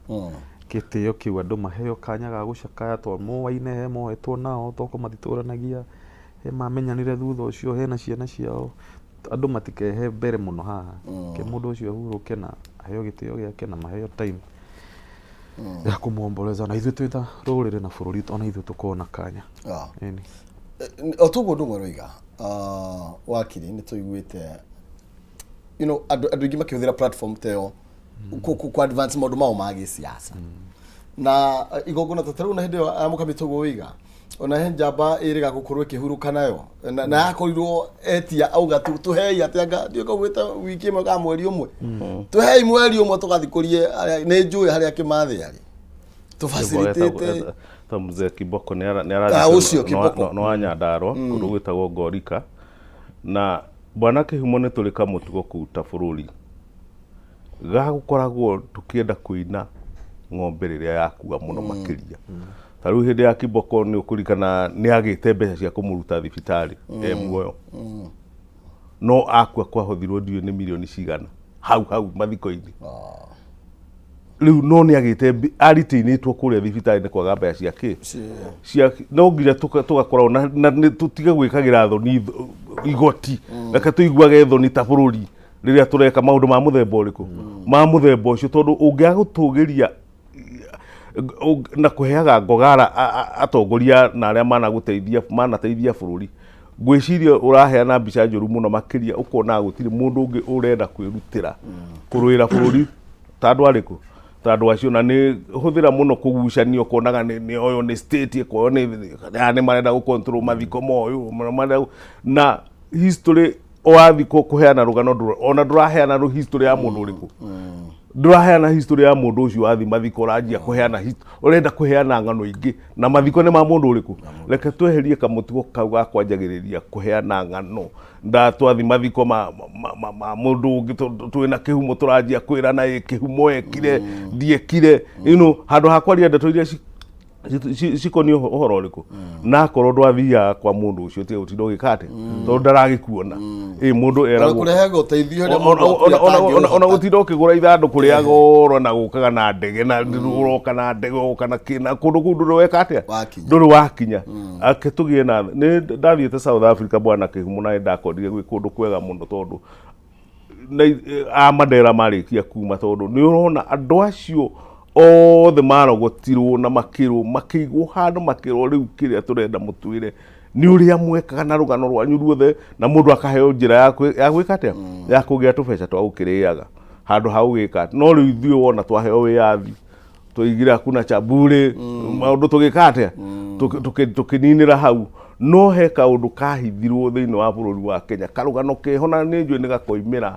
gĩtĩo kĩu, andũ maheo kanya ga gũcakaya, to moaine he mohetwo nao toko matitũranagia. He mamenyanire thutha ũcio, hena ciana ciao. Andũ matikehe mbere mũno haha. Ke mũndũ ũcio ahurũke na aheo gĩtĩo gĩake na maheo time ya kũmwomboleza, na ithuĩ twĩ ta rũrĩrĩ na bũrũri ona ithuĩ tũkorwo na kanya. Ĩni. O toguo ndũng'ũ roiga, wakiri, nĩ tũiguĩte andũ aingĩ makĩhũthĩra platform ta ĩyo ku advance maũndũ mao ma gĩsiasa na igongona ta rĩu, na hĩndĩ ĩyo ya mũkamiti ũguo wĩiga, ona he njamba ĩrĩga gũkorwo ĩkĩhurũka nayo na yakorirwo etia auga tuhei atĩ anga ndiũĩ kaugĩte wiki ĩmwe kana mweri ũmwe, tuhei mweri ũmwe tũgathikũrie nĩ njũĩ harĩa Kĩmathĩ arĩ, tũfacilitate. Ta mzee Kiboko nĩ Ah, ũcio Kiboko. nĩ wa Nyandarua, kũndũ gwĩtagwo Ngorika. Na bwana Kĩhumo, nĩ tũrĩ kamũtugo kũu ta bũrũri ga gũkoragwo tũkĩenda kũina ng'ombe rĩrĩa yakua mũno makĩria. Ta rĩu hĩndĩ ya Kiboko, nĩ ũkũririkana nĩ agĩte mbeca cia kũmũruta thibitarĩ e muoyo, no akua kwahũthirwo ndiũĩ nĩ mirioni cigana hau hau mathiko-inĩ rĩu, no nĩ agĩte aritĩinĩtwo kũrĩa thibitarĩ nĩ kwaga mbeca cia kĩ cia. No nginya tũgakorwo na nĩ tũtige gwĩkagĩra thoni igoti. Reke tũiguage thoni ta bũrũri rĩrĩa tũreka maũndũ ma mũthemba ũrĩkũ, ma mũthemba ũcio, tondũ ũngĩaga gũtũgĩria na kũheaga ngogara atongoria na arĩa managũteithia, manateithia bũrũri, ngwĩciria ũraheana mbica njũru mũno makĩria. Ũkona gũtirĩ mũndũ ũngĩ ũrenda kwĩrutĩra kũrũĩra bũrũri ta andũ arĩkũ, ta andũ acio. Na nĩ hũthĩra mũno kũgucania, ũkonaga nĩ ũyũ nĩ state ĩkoywo nĩ marenda gũ control mathiko ma ũyũ marenda na history wathi kũheana rũgano ona ndũraheana history ya mũndũ ũrĩkũ, ndũraheana history ya mũndũ ũcio wathi mathiko, ũranjia kũheana ũrenda kũheana ng'ano ingĩ na mathiko nĩ ma mũndũ ũrĩkũ. Reke tweherie kamũtugo kau ga kwanjagĩrĩria kũheana ng'ano nda twathi mathiko ma mũndũ ũngĩ twĩna kĩhumo, tũranjia kwĩrana ĩ kĩhumo ekire ndiekire, handũ ha kwaria ndeto iria cikoniĩ ũhoro ũrĩkũ. Na akorwo ndwathiaga kwa mũndũ ũcio, tiga gũtinda ũgĩka atĩ tondũ ndaragĩkuona ĩ mũndũ ona eragwo kũrehaga ũteithio ũrĩa mũndũ akuire ona atangĩũhota. Gũtinda ũkĩgũra ithandũkũ rĩa goro na gũkaga na ndege na ũroka na ndege ũgoka na kĩ na kũndũ kũu ndũrĩ weka atĩa. Wakinya. Ndũrĩ wakinya. Ake tũgĩe na nĩ ndathiĩte South Africa, bwana Kĩhumo, na nĩ ndakorire gwĩ kũndũ kwega mũno, tondũ na a Mandela marĩkia kuma, tondũ nĩ ũrona andũ acio othe marogotirwo na makĩrwo makĩigwo handũ, makĩrwo rĩu kĩrĩa tũrenda mũtwĩre nĩ ũrĩa mwekaga na rũgano rwanyu ruothe, na mũndũ akaheo njĩra ya gwĩka atĩa, ya kũgĩa tũbeca twa gũkĩrĩaga handũ ha gũgĩka atĩ. No rĩu ithuĩ wona twaheo wĩyathi, tũigire hakuna cha bure, maũndũ tũgĩka atĩa, tũkĩninĩra hau. No he kaũndũ kahithirwo thĩinĩ wa bũrũri wa Kenya, karũgano keho, na nĩ njũĩ nĩ gakoimĩra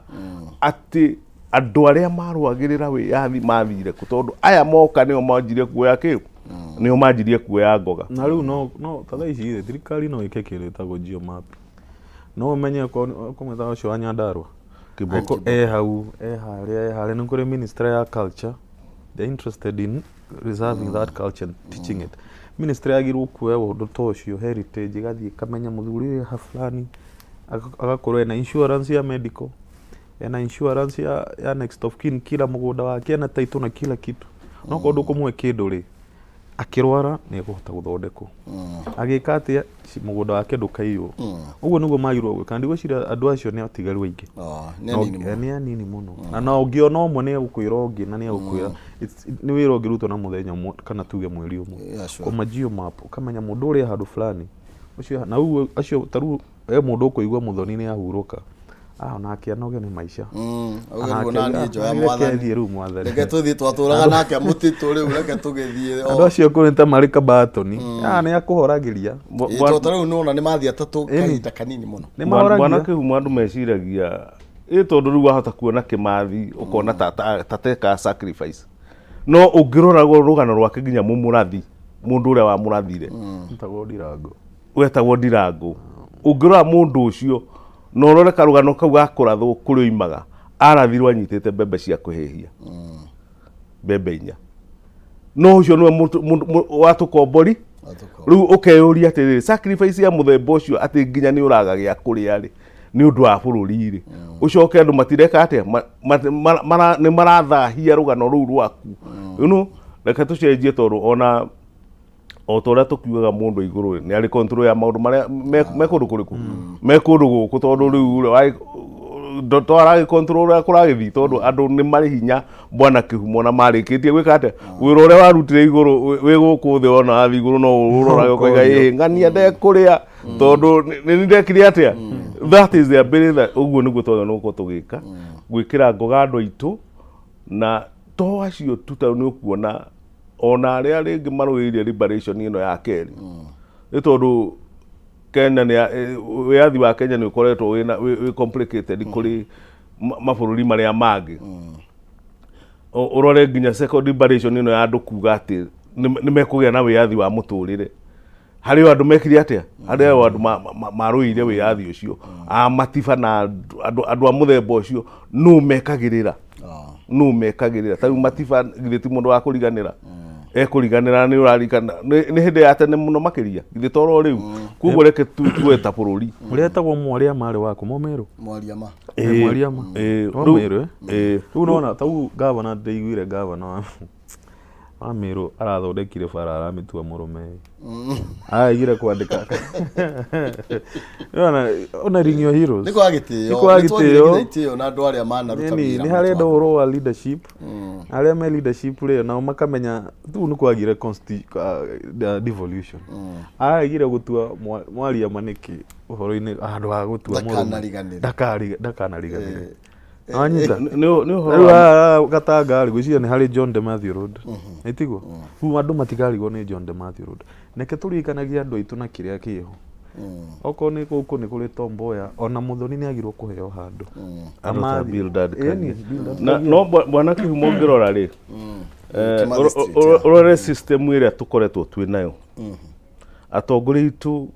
atĩ andũ arĩa marũagĩrĩra wĩyathi mathire kũ, tondũ aya moka nĩo manjirie kuoya kĩ, nĩo manjirie kuoya ngoga. Na rĩu no ta thaa ici rĩ, thirikari no ĩke kĩndũ gĩtagwo geomap, no ũmenye okorwo mwĩtaga ũcio wa Nyandarua. Kiboko. Angĩkorwo e hau, e harĩa, e harĩa nĩ kũrĩ ministry ya culture, they're interested in reserving that culture and teaching it. Ministry yagĩrĩirwo kuoya ũndũ ta ũcio, heritage, ĩgathiĩ ĩkamenya mũthuri ũyũ ha fulani, agakorwo ena insurance ya medical, ena insurance ya next of kin, kila mũgũnda wake ena title na kila kitu. No korwo ndũkũmũhe kĩndũ rĩ, akĩrwara nĩ ekũhota gũthondekwo, agĩka atĩa, mũgũnda wake ndũkaiywo. Ũguo nĩguo magĩrĩirwo gwĩka. Ndigwĩciria andũ acio nĩ atigaru aingĩ. Oh, nĩ No- anini mũno. Nĩ anini mũno, na ũngĩona ũmwe nĩ egũkwĩra ũngĩ na nĩ egũkwĩra. Nĩ wĩra ũngĩrutwo na mũthenya ũmwe kana tuge mweri ũmwe. Yeah, sure. Kũma geomap, ũkamenya mũndũ ũrĩa handũ fulani ũcio, na ũguo acio ta rĩu he mũndũ ũkũigua mũthoni nĩ ahurũka, ah, onake anoge nĩ maica. Auge rĩu ona niĩ njoya Reke mwathani. thiĩ rĩu mwathani. Reke tũthiĩ, twatũraga nake mũtitũ, rĩu reke tũgĩthiĩ. Andũ acio kũrĩ ta marĩ kabatoni, ah, nĩ akũhoragĩria. Ĩ, tondũ ta rĩu nĩwona nĩ mathiĩ atatũ kahinda kanini mũno. Nĩ Bwana mahoragia. Kĩhumo, andũ meciragia ĩ tondũ rĩu wahota kuona Kĩmathi ũkona ta teka sacrifice, no ũngĩrora rũgano rwake nginya mũmũrathi, mũndũ ũrĩa wamũrathire Etagwo Ndirango. Wetagwo Ndirango. Ũngĩrora mũndũ ũcio na ũrore karũgano kau ga kũrathwo kũrĩa oimaga, arathirwo anyitĩte mbembe cia kũhĩhia, mbembe inya, no ũcio nĩwe watũkombori. Rĩu ũkeyũria atĩrĩrĩ, sacrifice ya mũthemba ũcio atĩ nginya nĩ ũraga gĩa kũrĩa rĩ, nĩ ũndũ wa bũrũri rĩ, ũcoke andũ matireka atĩa, nĩ marathahia rũgano rũu rwaku. Reke tũcenjie, tondũ ona O ta ũrĩa tũkiugaga mũndũ igũrũ rĩ, nĩ arĩ control ya maũndũ marĩa me kũndũ kũrĩkũ, me kũndũ gũkũ, tondũ rĩu rĩ, to aragĩ control ũrĩa kũragĩthiĩ, tondũ andũ nĩ marĩ hinya bwana kĩhumo na marĩkĩtie gwĩka atĩa wĩra ũrĩa warutire igũrũ wĩ gũkũ thĩ, ona wathiĩ igũrũ no ũrorage ũkoiga, ĩ ng'ania ndekũrĩa tondũ nĩ ndekire atĩa. That is the ability that ũguo nĩguo twagĩrĩirwo nĩ gũkorwo tũgĩka, gwĩkĩra ngoga andũ aitũ na to acio tu. Tondũ nĩ ũkuona ona arĩa rĩngĩ marũĩrĩire liberation ĩno ya kerĩ, nĩ tondũ Kenya nĩ wĩyathi wa Kenya nĩ ũkoretwo wĩ complicated kũrĩ mabũrũri marĩa mangĩ. Ũrore nginya second liberation ĩno ya andũ kuga atĩ nĩ mekũgĩa na wĩyathi wa mũtũrĩre, harĩ o andũ mekire atĩa, harĩ o andũ marũĩire wĩyathi ũcio, a matiba na andũ a mũthemba ũcio nũ mekagĩrĩra, nũ mekagĩrĩra. Ta rĩu matiba githĩ ti mũndũ wa kũriganĩra, ekũriganĩra nĩ ũrarikana nĩ hĩndĩ ya tene mũno makĩria, githĩ toro rĩu. Koguo reke tuwe ta bũrũri. Ũrĩa etagwo mwaria marĩ waku Mũmĩrũ. Mwaria ma. Mwaria ma. Wa Mĩrũ, eh? Rĩu nona tau gavana, ndĩiguire gavana wa Mĩrũ arathondekire bara aramĩtua mũrũme, araigire kwandĩka. Nĩwona, honoring your heroes. Nĩ kwaga gĩtĩo. Nĩ kwaga Nĩ twagire gĩtĩo. nginya itĩo na andũ arĩa manaruta Nĩ wĩra nĩ harenda mũtwe. ũhoro wa leadership, arĩa me leadership rĩ, nao makamenya tu nĩ kwagire devolution, araigire gũtua mwaria ma nĩkĩ ũhoro-inĩ handũ ha gũtua mũrũme. Ndakanariganĩre. Ndakanariganĩre. Wanyita? Nĩ ũhoro Rĩu wa haha Gatanga rĩ, gwĩciria nĩ harĩ John de Matthew Road, nĩ tiguo? Rĩu andũ matikarigwo nĩ John de Matthew Road. Reke tũririkanagie andũ aitũ na kĩrĩa kĩho. Okorwo nĩ gũkũ nĩ kũrĩ Tom Mboya, ona Mũthoni nĩ agirwo kũheo handũ. Andũ ta Amathi. Bildad Ĩni, Kaggia. Bildad Na Kaggia. no bwana Kĩhumo, ũngĩrora rĩ, Kimathi Street, yeah. ũrore system ĩrĩa tũkoretwo twĩ nayo, atongoria aitũ,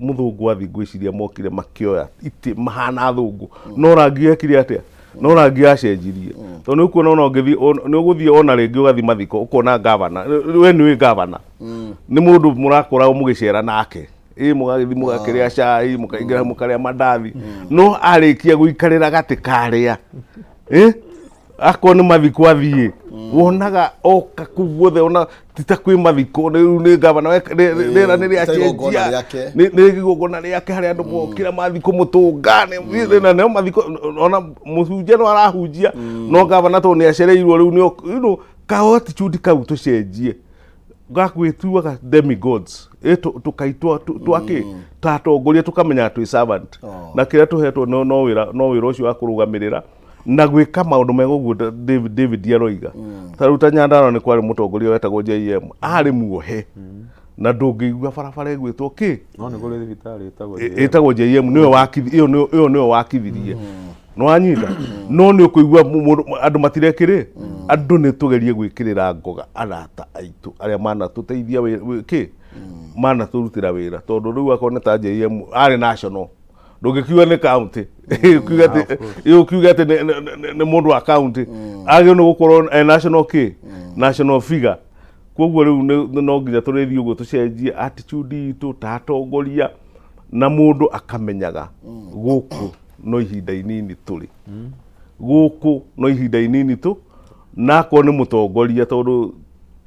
mũthũngũ athiĩ, ngwĩciria mokire makĩoya itĩ mahana athũngũ, no rangi ekire atĩa, no rangi acenjirie, tondũ nĩ ũkuona ona ũngĩthiĩ nĩ ũgũthiĩ ona rĩngĩ ũgathiĩ mathiko ũkona gavana, we nĩ gavana, nĩ mũndũ mũrakora mũgĩcera nake, ĩ mũgagĩthiĩ mũgakĩrĩa cai, mũkaingĩra mũkarĩa mandathi, no arĩkia gũikarĩra gatĩ karĩa, akorwo nĩ mathiko athiĩ, wonaga oka kũu guothe, ona ti ta kwĩ mathiko, rĩu nĩ gavana rĩera nĩ Ta igongona rĩacenjia. Rĩake. Nĩ igongona rĩake harĩa andũ mokĩra mathiĩ kũmũtũnga, na nĩo mathiko, ona mũhunjia no arahunjia, no gavana tondũ nĩ acereirwo rĩu nĩ ka attitude kau tũcenjie gagwĩtuaga demigods, tũkaitwa twakĩ ta atongoria, tũkamenya twĩ servant na kĩrĩa tũhetwo no wĩra ũcio wa kũrũgamĩrĩra na gwĩka maũndũ mega ũguo David aroiga. Ta rĩu ta Nyandarua nĩ kwarĩ mũtongoria wetagwo JM, arĩ muohe na ndũngĩigua barabara ĩgwĩtwo kĩ. No nĩ kũrĩ thibitarĩ ĩtagwo JM. Ĩtagwo JM, nĩwe wakithi ĩyo ĩyo nĩwe wakithirie, nĩ wanyita? No nĩ ũkũigua andũ matirekĩrĩ andũ. Nĩ tũgerie gwĩkĩrĩra ngoga arata aitũ arĩa manatũteithia kĩ manatũrutĩra wĩra, tondũ rĩu akorwo nĩ ta JM arĩ national, ndũngĩkiuga nĩ county, ũkiuga atĩ ũkiuga atĩ nĩ mũndũ wa county, agĩrĩirwo nĩ gũkorwo e national kĩ national figure. Koguo rĩu no nginya tũrĩthiĩ ũguo tũcenjie attitude itũ ta atongoria, na mũndũ akamenyaga gũkũ no ihinda inini tũrĩ gũkũ, no ihinda inini tu, na akorwo nĩ mũtongoria, tondũ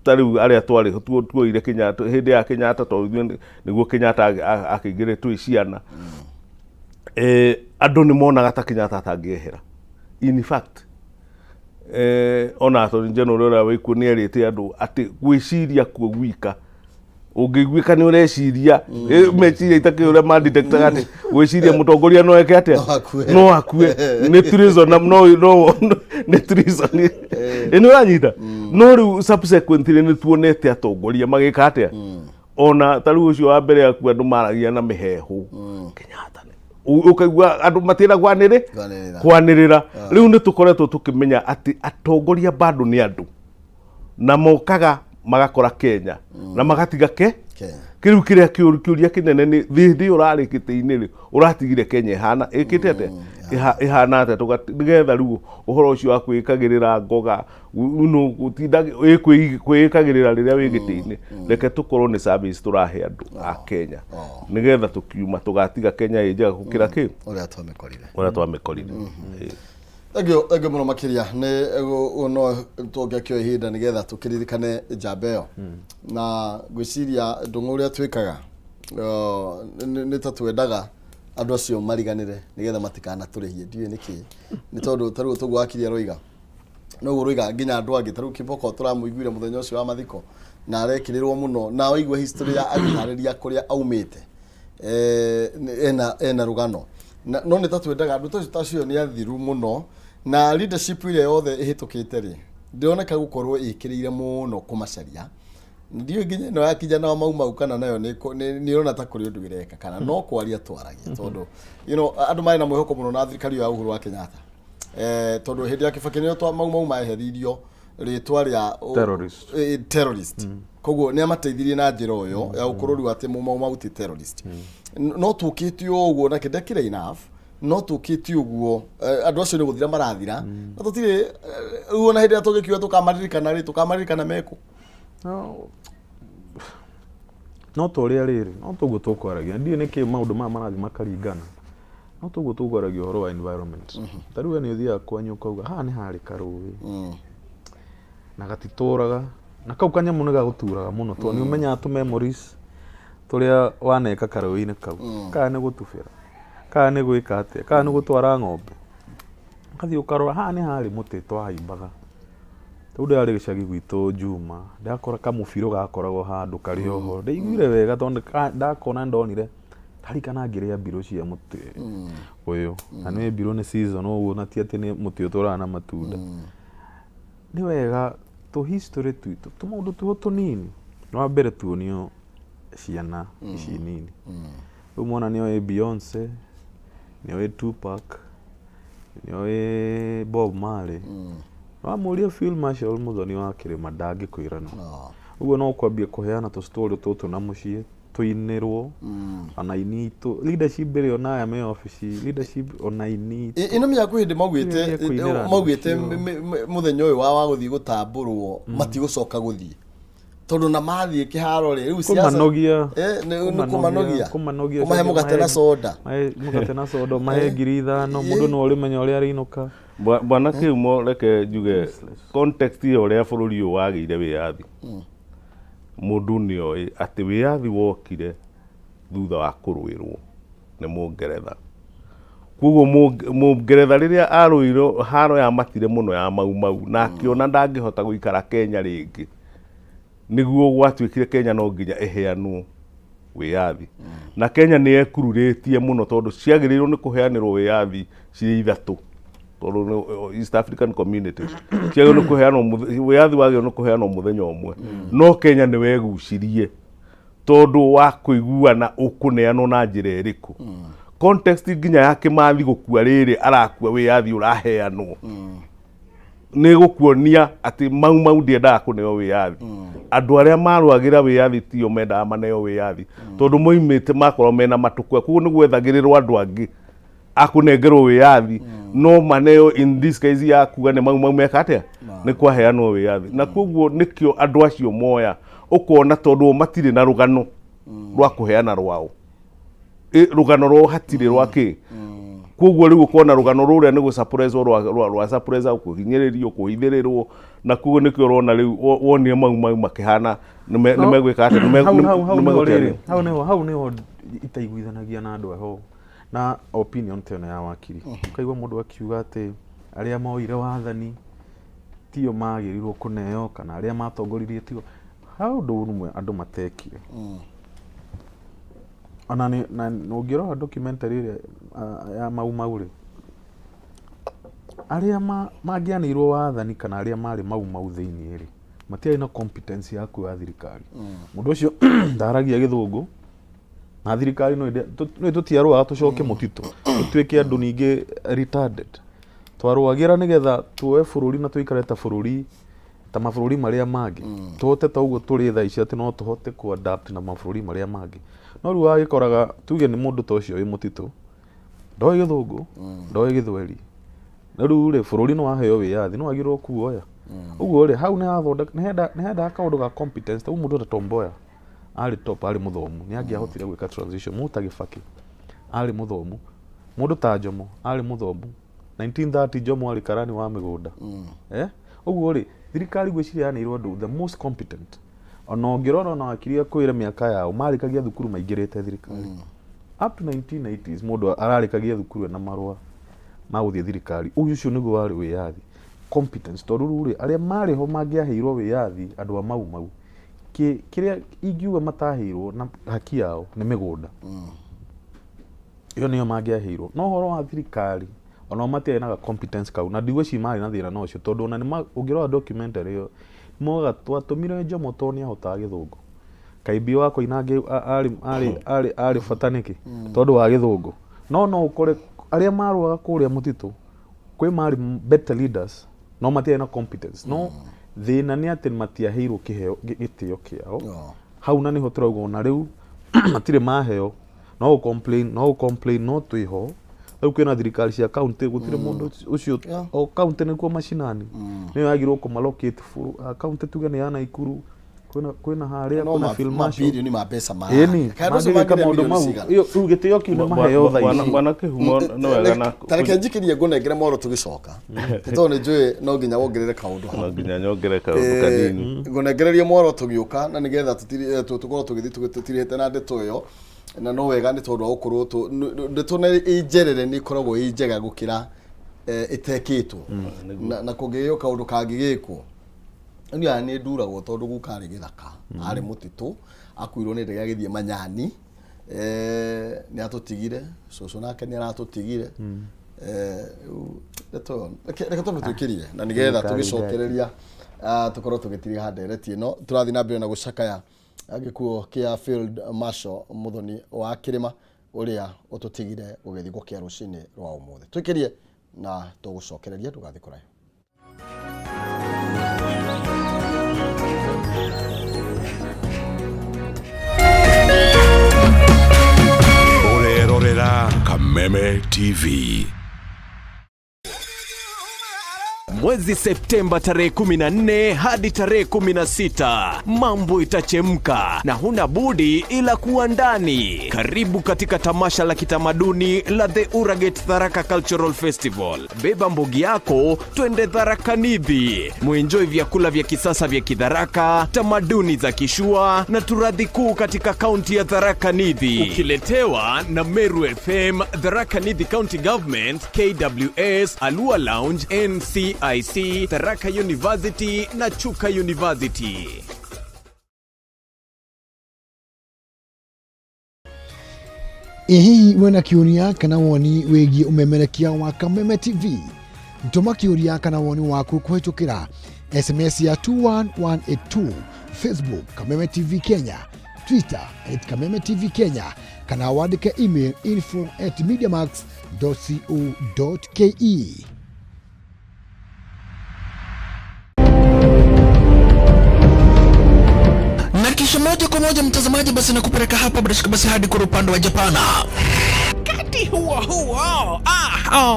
ta rĩu arĩa twarĩ tuoire Kenyatta, hĩndĩ ya Kenyatta, tondũ ithuĩ nĩguo Kenyatta akĩingĩrire twĩ ciana, andũ nĩ monaga ta Kenyatta atangĩehera. In fact, ona Attorney General ũrĩa wĩkuo nĩ erĩte andũ atĩ gwĩciria kuo gwika ũngĩiguĩka nĩ ũreciria, meciria itakĩ ũrĩa mandetectaga atĩ gwĩciria mũtongoria no eke atĩa. No akue. No akue nĩ treason, na no nĩ treason, ĩ nĩ ũranyita? No rĩu subsequently nĩ tuonete atongoria magĩka atĩa, ona ta rĩu ũcio wa mbere akua, andũ maragia na mĩhehu Kenyatta ũkaigua andũ matienda kwanĩrĩ Kwanĩrĩra. Kwanĩrĩra. Rĩu nĩ tũkoretwo tũkĩmenya atĩ atongoria bado nĩ andũ na mokaga magakora Kenya na magatiga ke Kenya. Kĩrĩu kĩrĩa kĩũria kĩnene nĩ hĩndĩ ĩyo ũrarĩ gĩtĩ-inĩ rĩ, ũratigire Kenya ĩhana ĩkĩte atĩa, ĩhana atĩa? Nĩgetha rĩu ũhoro ũcio wa kwĩĩkagĩrĩra ngoga no gũtinda kwĩĩkagĩrĩra rĩrĩa wĩ gĩtĩ-inĩ, reke tũkorwo nĩ service tũrahe andũ a Kenya, nĩgetha tũkiuma tũgatiga Kenya ĩ njega gũkĩra kĩ ũrĩa twamĩkorire. Ũrĩa twamĩkorire. Ĩ. Thank you, thank you mũno makĩria. Nĩ no tũngĩakĩoya ihinda nĩgetha tũkĩririkane njamba ĩyo, na ngwĩciria ndũng'ũ ũrĩa twĩkaga nĩ ta twendaga andũ acio mariganĩre nĩgetha matikanatũrĩhie. Ndiũĩ nĩkĩ, nĩ tondũ ta rĩu tũguo wakiri aroiga, noguo roiga nginya andũ angĩ. Ta rĩu Kĩboko tũramũiguire mũthenya ũcio wa mathiko na arekĩrĩrwo mũno, na waigua history ya agĩtarĩria kũrĩa aumĩte, ena rũgano na, no nĩ ta twendaga andũ tacio tacio nĩ athiru mũno, na leadership ĩrĩa yothe ĩhĩtũkĩte rĩ, ndĩroneka gũkorwo ĩkĩrĩire mũno kũmacaria. Ndiũĩ nginya ĩno ya kijana wa Mau Mau kana nayo nĩ ĩrona ta kũrĩ ũndũ ĩreka kana no kwaria twaragia, tondũ andũ marĩ na mwĩhoko mũno na thirikari ĩyo ya Uhuru wa Kenyatta, tondũ hĩndĩ ya Kibaki nĩyo twa Mau Mau maheririo rĩtwa rĩa Terrorist. Terrorist. Koguo nĩ amateithirie na njĩra ũyo ya gũkorwo rĩu atĩ Mau Mau ti terrorist. No tũkĩte ũguo na kĩndakĩrĩ enough, no tũkĩte ũguo, andũ acio nĩ gũthira marathira na tũtirĩ, rĩu ona hĩndĩ ĩrĩa tũngĩkiuga tũkamaririkana rĩ, tũkamaririkana mekũ? No ta ũrĩa rĩrĩ, no toguo tũkwaragia, ndiũĩ nĩkĩ maũndũ maya marathiĩ makaringana, no toguo tũkwaragia ũhoro wa environment. Ta rĩu we nĩ ũthiaga kwanyu ũkauga haha nĩ harĩ karũĩ na gatitũraga, na kau kanyamũ nĩ gagũturaga mũno, tondũ nĩ ũmenyaga tũ memories tũrĩa waneka karũĩ-inĩ kau, kana nĩ gũtubĩra, kana nĩ gwĩka atĩa, kana nĩ gũtwara ng'ombe. Ũgathiĩ ũkarora haha nĩ harĩ mũtĩ twahaimbaga. Rĩu ndĩrarĩ gĩcagi gwitũ Juma, ndakora kamũbirũ gakoragwo handũ karĩ oho, ndaiguire wega tondũ ndakona ndonire ndarikana ngĩrĩa mbirũ cia mũtĩ ũyũ, na nĩ mbirũ nĩ season ũguo, na ti atĩ nĩ mũtĩ ũtũraga na matunda. Nĩ wega tũ history twitũ, tũmaũndũ tũo tũnini, wa mbere tuonio ciana ici nini. Rĩu mwana nĩoĩ Beyonce, nĩoĩ Tupac, nĩoĩ Bob Marley, wamũria Field Marshal Muthoni wa Kĩrĩma ndangĩkwĩra no. Ũguo no kwambia kũheana tũ story tũtũ na mũciĩ tũinĩrwo, ona aini aitũ, leadership ĩrĩa ona aya me obici, leadership ona aini aitũ. Ĩno mĩako hĩndĩ maugĩte Ĩrĩa kũinĩra andũ maugĩte acio. Mũthenya ũyũ wa gũthiĩ gũtambũrwo matigũcoka gũthiĩ, tondũ na mathiĩ kĩharo rĩ, rĩu siasa kũmanogia. Nĩ kũmanogia. Kũmanogia. Kũmahe mũgate na soda. Mahe mũgate na soda, mahe 5,000, mũndũ no ũrĩmenya ũrĩa arĩinũka. Bwana Kĩumo, reke njuge context ya ũrĩa bũrũri ũyũ wagĩire wĩyathi. Mũndũ nĩ oĩ atĩ wĩyathi wokire thutha wa kũrũĩrwo nĩ Mũngeretha. Koguo Mũngeretha rĩrĩa arũirwo haro ya matire mũno ya Mau Mau na akĩona ndangĩhota gũikara Kenya rĩngĩ, nĩguo gwatuĩkire Kenya no nginya ĩheanwo wĩyathi. Na Kenya nĩ yekururĩtie mũno, tondũ ciagĩrĩirwo nĩ kũheanĩrwo wĩyathi cirĩ ithatũ, tondũ East African Community ciagĩrĩirwo nĩ kũheanwo wĩyathi wagĩrĩirwo nĩ kũheanwo mũthenya ũmwe, no Kenya nĩ wegucirie tondũ wa kũiguana ũkũneanwo na njĩra ĩrĩkũ. Context nginya ya Kĩmathi gũkua rĩrĩ arakua wĩyathi ũraheanwo nĩ gũkuonia atĩ Mau Mau ndiendaga kũneo wĩyathi. Andũ arĩa marũagĩra wĩyathi tio mendaga maneo wĩyathi, tondũ moimĩte makorwo mena matũkũya. Koguo nĩ gwethagĩrĩrwo andũ angĩ akũnengerwo wĩyathi, no maneo in this case ya kuga nĩ Mau Mau meka atĩa nĩ kwaheanwo wĩyathi. Na koguo nĩkĩo andũ acio moya ũkona, tondũ o matirĩ na rũgano rwa kũheana rwao. Rũgano rwao hatirĩ rwa kĩ. Koguo rĩu ũkona rũgano rũrĩa nĩ gũsuppresswo rwa suppress, kũhinyĩrĩrio, kũhithĩrĩrwo, na koguo nĩkĩo ũrona rĩu wonire Mau Mau makĩhana nĩ megwĩka atĩa, Hau nĩ nĩho megũteanio. Rĩrĩ hau nĩho itaiguithanagia na andũ aho na opinion ta ĩno ya wakiri. Ũkaigua mũndũ akiuga atĩ arĩa moire wathani tio magĩrĩirwo kũneo, kana arĩa matongoririe tio. Ha ũndũ ũmwe andũ matekire, ona nĩ na ũngĩrora documentary ĩrĩa ya Mau Mau rĩ, arĩa mangĩanĩirwo wathani kana arĩa marĩ Mau Mau thĩinĩ rĩ, matiarĩ na competence ya kuoya thirikari. Mũndũ ũcio ndaragia Gĩthũngũ na thirikari no nĩ tũtiarũaga tũcoke mũtitũ tũtuĩke andũ ningĩ retarded. Twarũagĩra nĩgetha tuoe bũrũri na tũikare ta bũrũri, ta mabũrũri marĩa mangĩ, tũhote ta ũguo tũrĩ thaa ici atĩ no tũhote kũ adapt na mabũrũri marĩa mangĩ. No rĩu wagĩkoraga tuge nĩ mũndũ ta ũcio wĩ mũtitũ, ndoĩ Gĩthũngũ, ndoĩ Gĩthweri, na rĩu rĩ, bũrũri nĩ waheo wĩyathi, nĩ wagĩrĩirwo kuoya ũguo rĩ, hau nĩ hathondeka nĩ hendaga kaũndũ ga competence. Ta mũndũ ta Tom Mboya arĩ top, arĩ mũthomu, nĩ angĩahotire gwĩka transition. Mũndũ ta Gĩbakĩ arĩ mũthomu, mũndũ ta Jomo arĩ mũthomu. 1930 Jomo arĩ karani wa mĩgũnda. Eh? Ũguo rĩ, thirikari ngwĩciria yaneirwo andũ the most competent. Ona ũngĩrora ona wakiri akwĩre mĩaka yao marĩkagia thukuru maingĩrĩte thirikari. Up to 1990s mũndũ ararĩkagia thukuru ena marũa ma gũthiĩ thirikari. Ũyũ ũcio nĩguo warĩ wĩyathi. Competence tondũ rĩu rĩ, arĩa marĩ ho mangĩaheirwo wĩyathi andũ a Mau Mau kĩrĩa ingiuga mataheirwo na haki yao nĩ mĩgũnda. Ĩyo nĩyo mangĩaheirwo. No ũhoro wa thirikari onao matiarĩ na ga competence kau na ndigwĩciria marĩ na thĩna na ũcio tondũ ona nĩma ũngĩrora documentary ĩyo nĩmaugaga twatũmire Jomo tondũ nĩahotaga gĩthũngũ. Kaĩ wa Koinange arĩ arĩ arĩ arĩ bata nĩkĩ? Tondũ wa gĩthũngũ. No no ũkore arĩa marũaga kũrĩa mũtitũ kwĩ marĩ better leaders no matiarĩ na competence. No thĩna nĩ atĩ matiaheirwo kĩheo gĩtĩo kĩao. Hau na nĩho tũrauga ona rĩu matirĩ maheo no gũ complain no gũ complain no twĩho rĩu kwĩna thirikari cia county gũtirĩ mũndũ ũcio o county nĩkuo macinani nĩyo yagĩrĩirwo kũmalocate county tuge nĩ ya Naikuru kwĩna kwĩna harĩa No kwĩna ma- field marshal mabilioni ma mbeca ma ĩni Kaĩ andũ acio mangĩgĩka mangĩrĩa maũndũ milioni mau cigana? ĩyo rĩu gĩtĩo kĩu nĩ maheo thaa ici Bwana Kĩhumo nĩ wega na Ta reke njikirie ngũnengere moro tũgĩcoka nĩ tondũ nĩ njũĩ no nginya wongerere kaũndũ hau no nginya nyongere kaũndũ kanini. Ngũnengererie mworo tũgĩũka na nĩgetha tũkorwo tũgĩthiĩ tũtirihĩte na ndeto ĩyo na no wega nĩ tondũ wa gũkorwo ndeto na ĩ njerere nĩ ĩkoragwo ĩ njega gũkĩra ĩtekĩtwo na kũngĩgĩo kaũndũ kangĩgĩkwo. Niĩ aya nĩ nduragwo tondũ guka arĩ gĩthaka, arĩ mũtitũ, akuirwo nĩ ndege agĩthiĩ Manyani, nĩ atũtigire, cũcũ nake nĩ aratũtigire. Rĩu ndeto ĩyo, reke twambe twĩkĩrie na nĩgetha tũgĩcokereria tũkorwo tũgĩtiriha ndereti ĩno. Tũrathiĩ na mbere na gũcakaya gĩkuũ kĩa Field Marshal Muthoni wa Kĩrĩma ũrĩa ũtũtigire gũgĩthiĩ gũkĩa rũcinĩ rwa ũmũthĩ. Twĩkĩrie na tũgũcokereria, ndũgathiĩ kũraihu. Ũrerorera Kameme TV. Mwezi Septemba tarehe 14 hadi tarehe 16, mambo itachemka na huna budi ila kuwa ndani. Karibu katika tamasha la kitamaduni la The Uraget Tharaka Cultural Festival. Beba mbogi yako, twende Tharaka Nithi. Muenjoy vyakula vya kisasa vya Kidharaka, tamaduni za Kishua na turathi kuu katika kaunti ya Tharaka Nithi. Ukiletewa na Meru FM, Tharaka Nithi County Government, KWS, Alua Lounge, NCIC, Tharaka University na Chuka University. Ĩ hihi wĩna kĩũria kana woni wĩgiĩ ũmemerekia wa Kameme TV? Tũma kĩũria kana woni waku kũhĩtũkĩra SMS ya 21182, Facebook Kameme TV Kenya, Twitter at Kameme TV Kenya, kana wandĩke email info at mediamax.co.ke. Na kisha moja kwa moja mtazamaji, basi nakupeleka hapa bila shaka basi hadi kwa upande wa Japana. Wakati huo huo,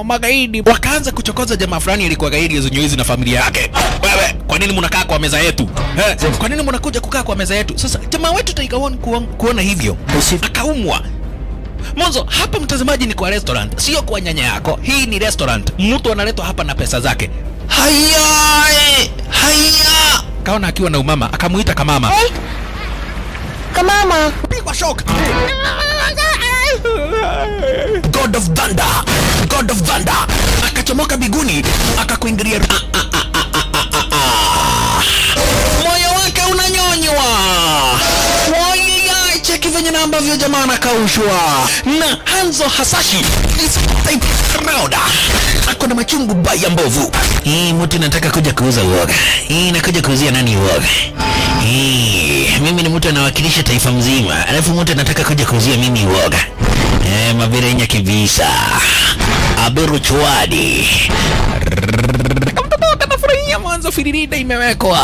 magaidi wakaanza kuchokoza jamaa fulani alikuwa gaidi ya na familia yake. Wewe, kwa nini mnakaa kwa meza yetu? Kwa nini mnakuja kukaa kwa meza yetu? Sasa jamaa wetu Tiger One kuona hivyo akaumwa. Mwanzo hapa mtazamaji ni kwa restaurant, sio kwa nyanya yako. Hii ni restaurant. Mtu analetwa hapa na pesa zake. Haya, haya. Kaona akiwa na umama, akamuita kamama. Hey. Kamama. Pigwa shock. God of Thunder, God of Thunder. Akachomoka biguni, akakuingilia. Moyo wake unanyonywa. Wai, cheki venye na ambavyo jamaa anakaushwa. Na Hanzo Hasashi is type crowd. Ako na machungu baya mbovu. Hii mtu nataka kuja kuuza uoga. Hii nakuja kuuzia nani uoga? Hii mimi ni mtu anawakilisha taifa mzima. Alafu mtu anataka kuja kuuzia mimi uoga. Mabirenya kibisa. Aberu chwadi. Kamtoto kanafurahia mwanzo firirida imewekwa.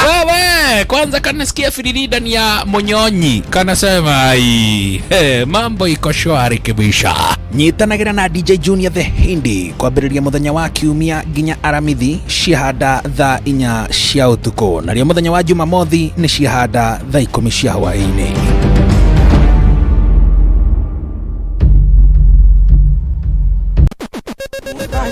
Wewe, kwanza kanasikia firirida ni ya monyonyi. Kanasema ai, mambo iko shwari kibisha. Nyitanagira na DJ Junior the Hindi kwambĩrĩria mũthenya wa kiumia nginya aramithi ciahanda thaa 4 cia ũtukũ, narĩo mũthenya wa Jumamothi nĩ ciahanda thaa 10 cia hwaĩ-inĩ.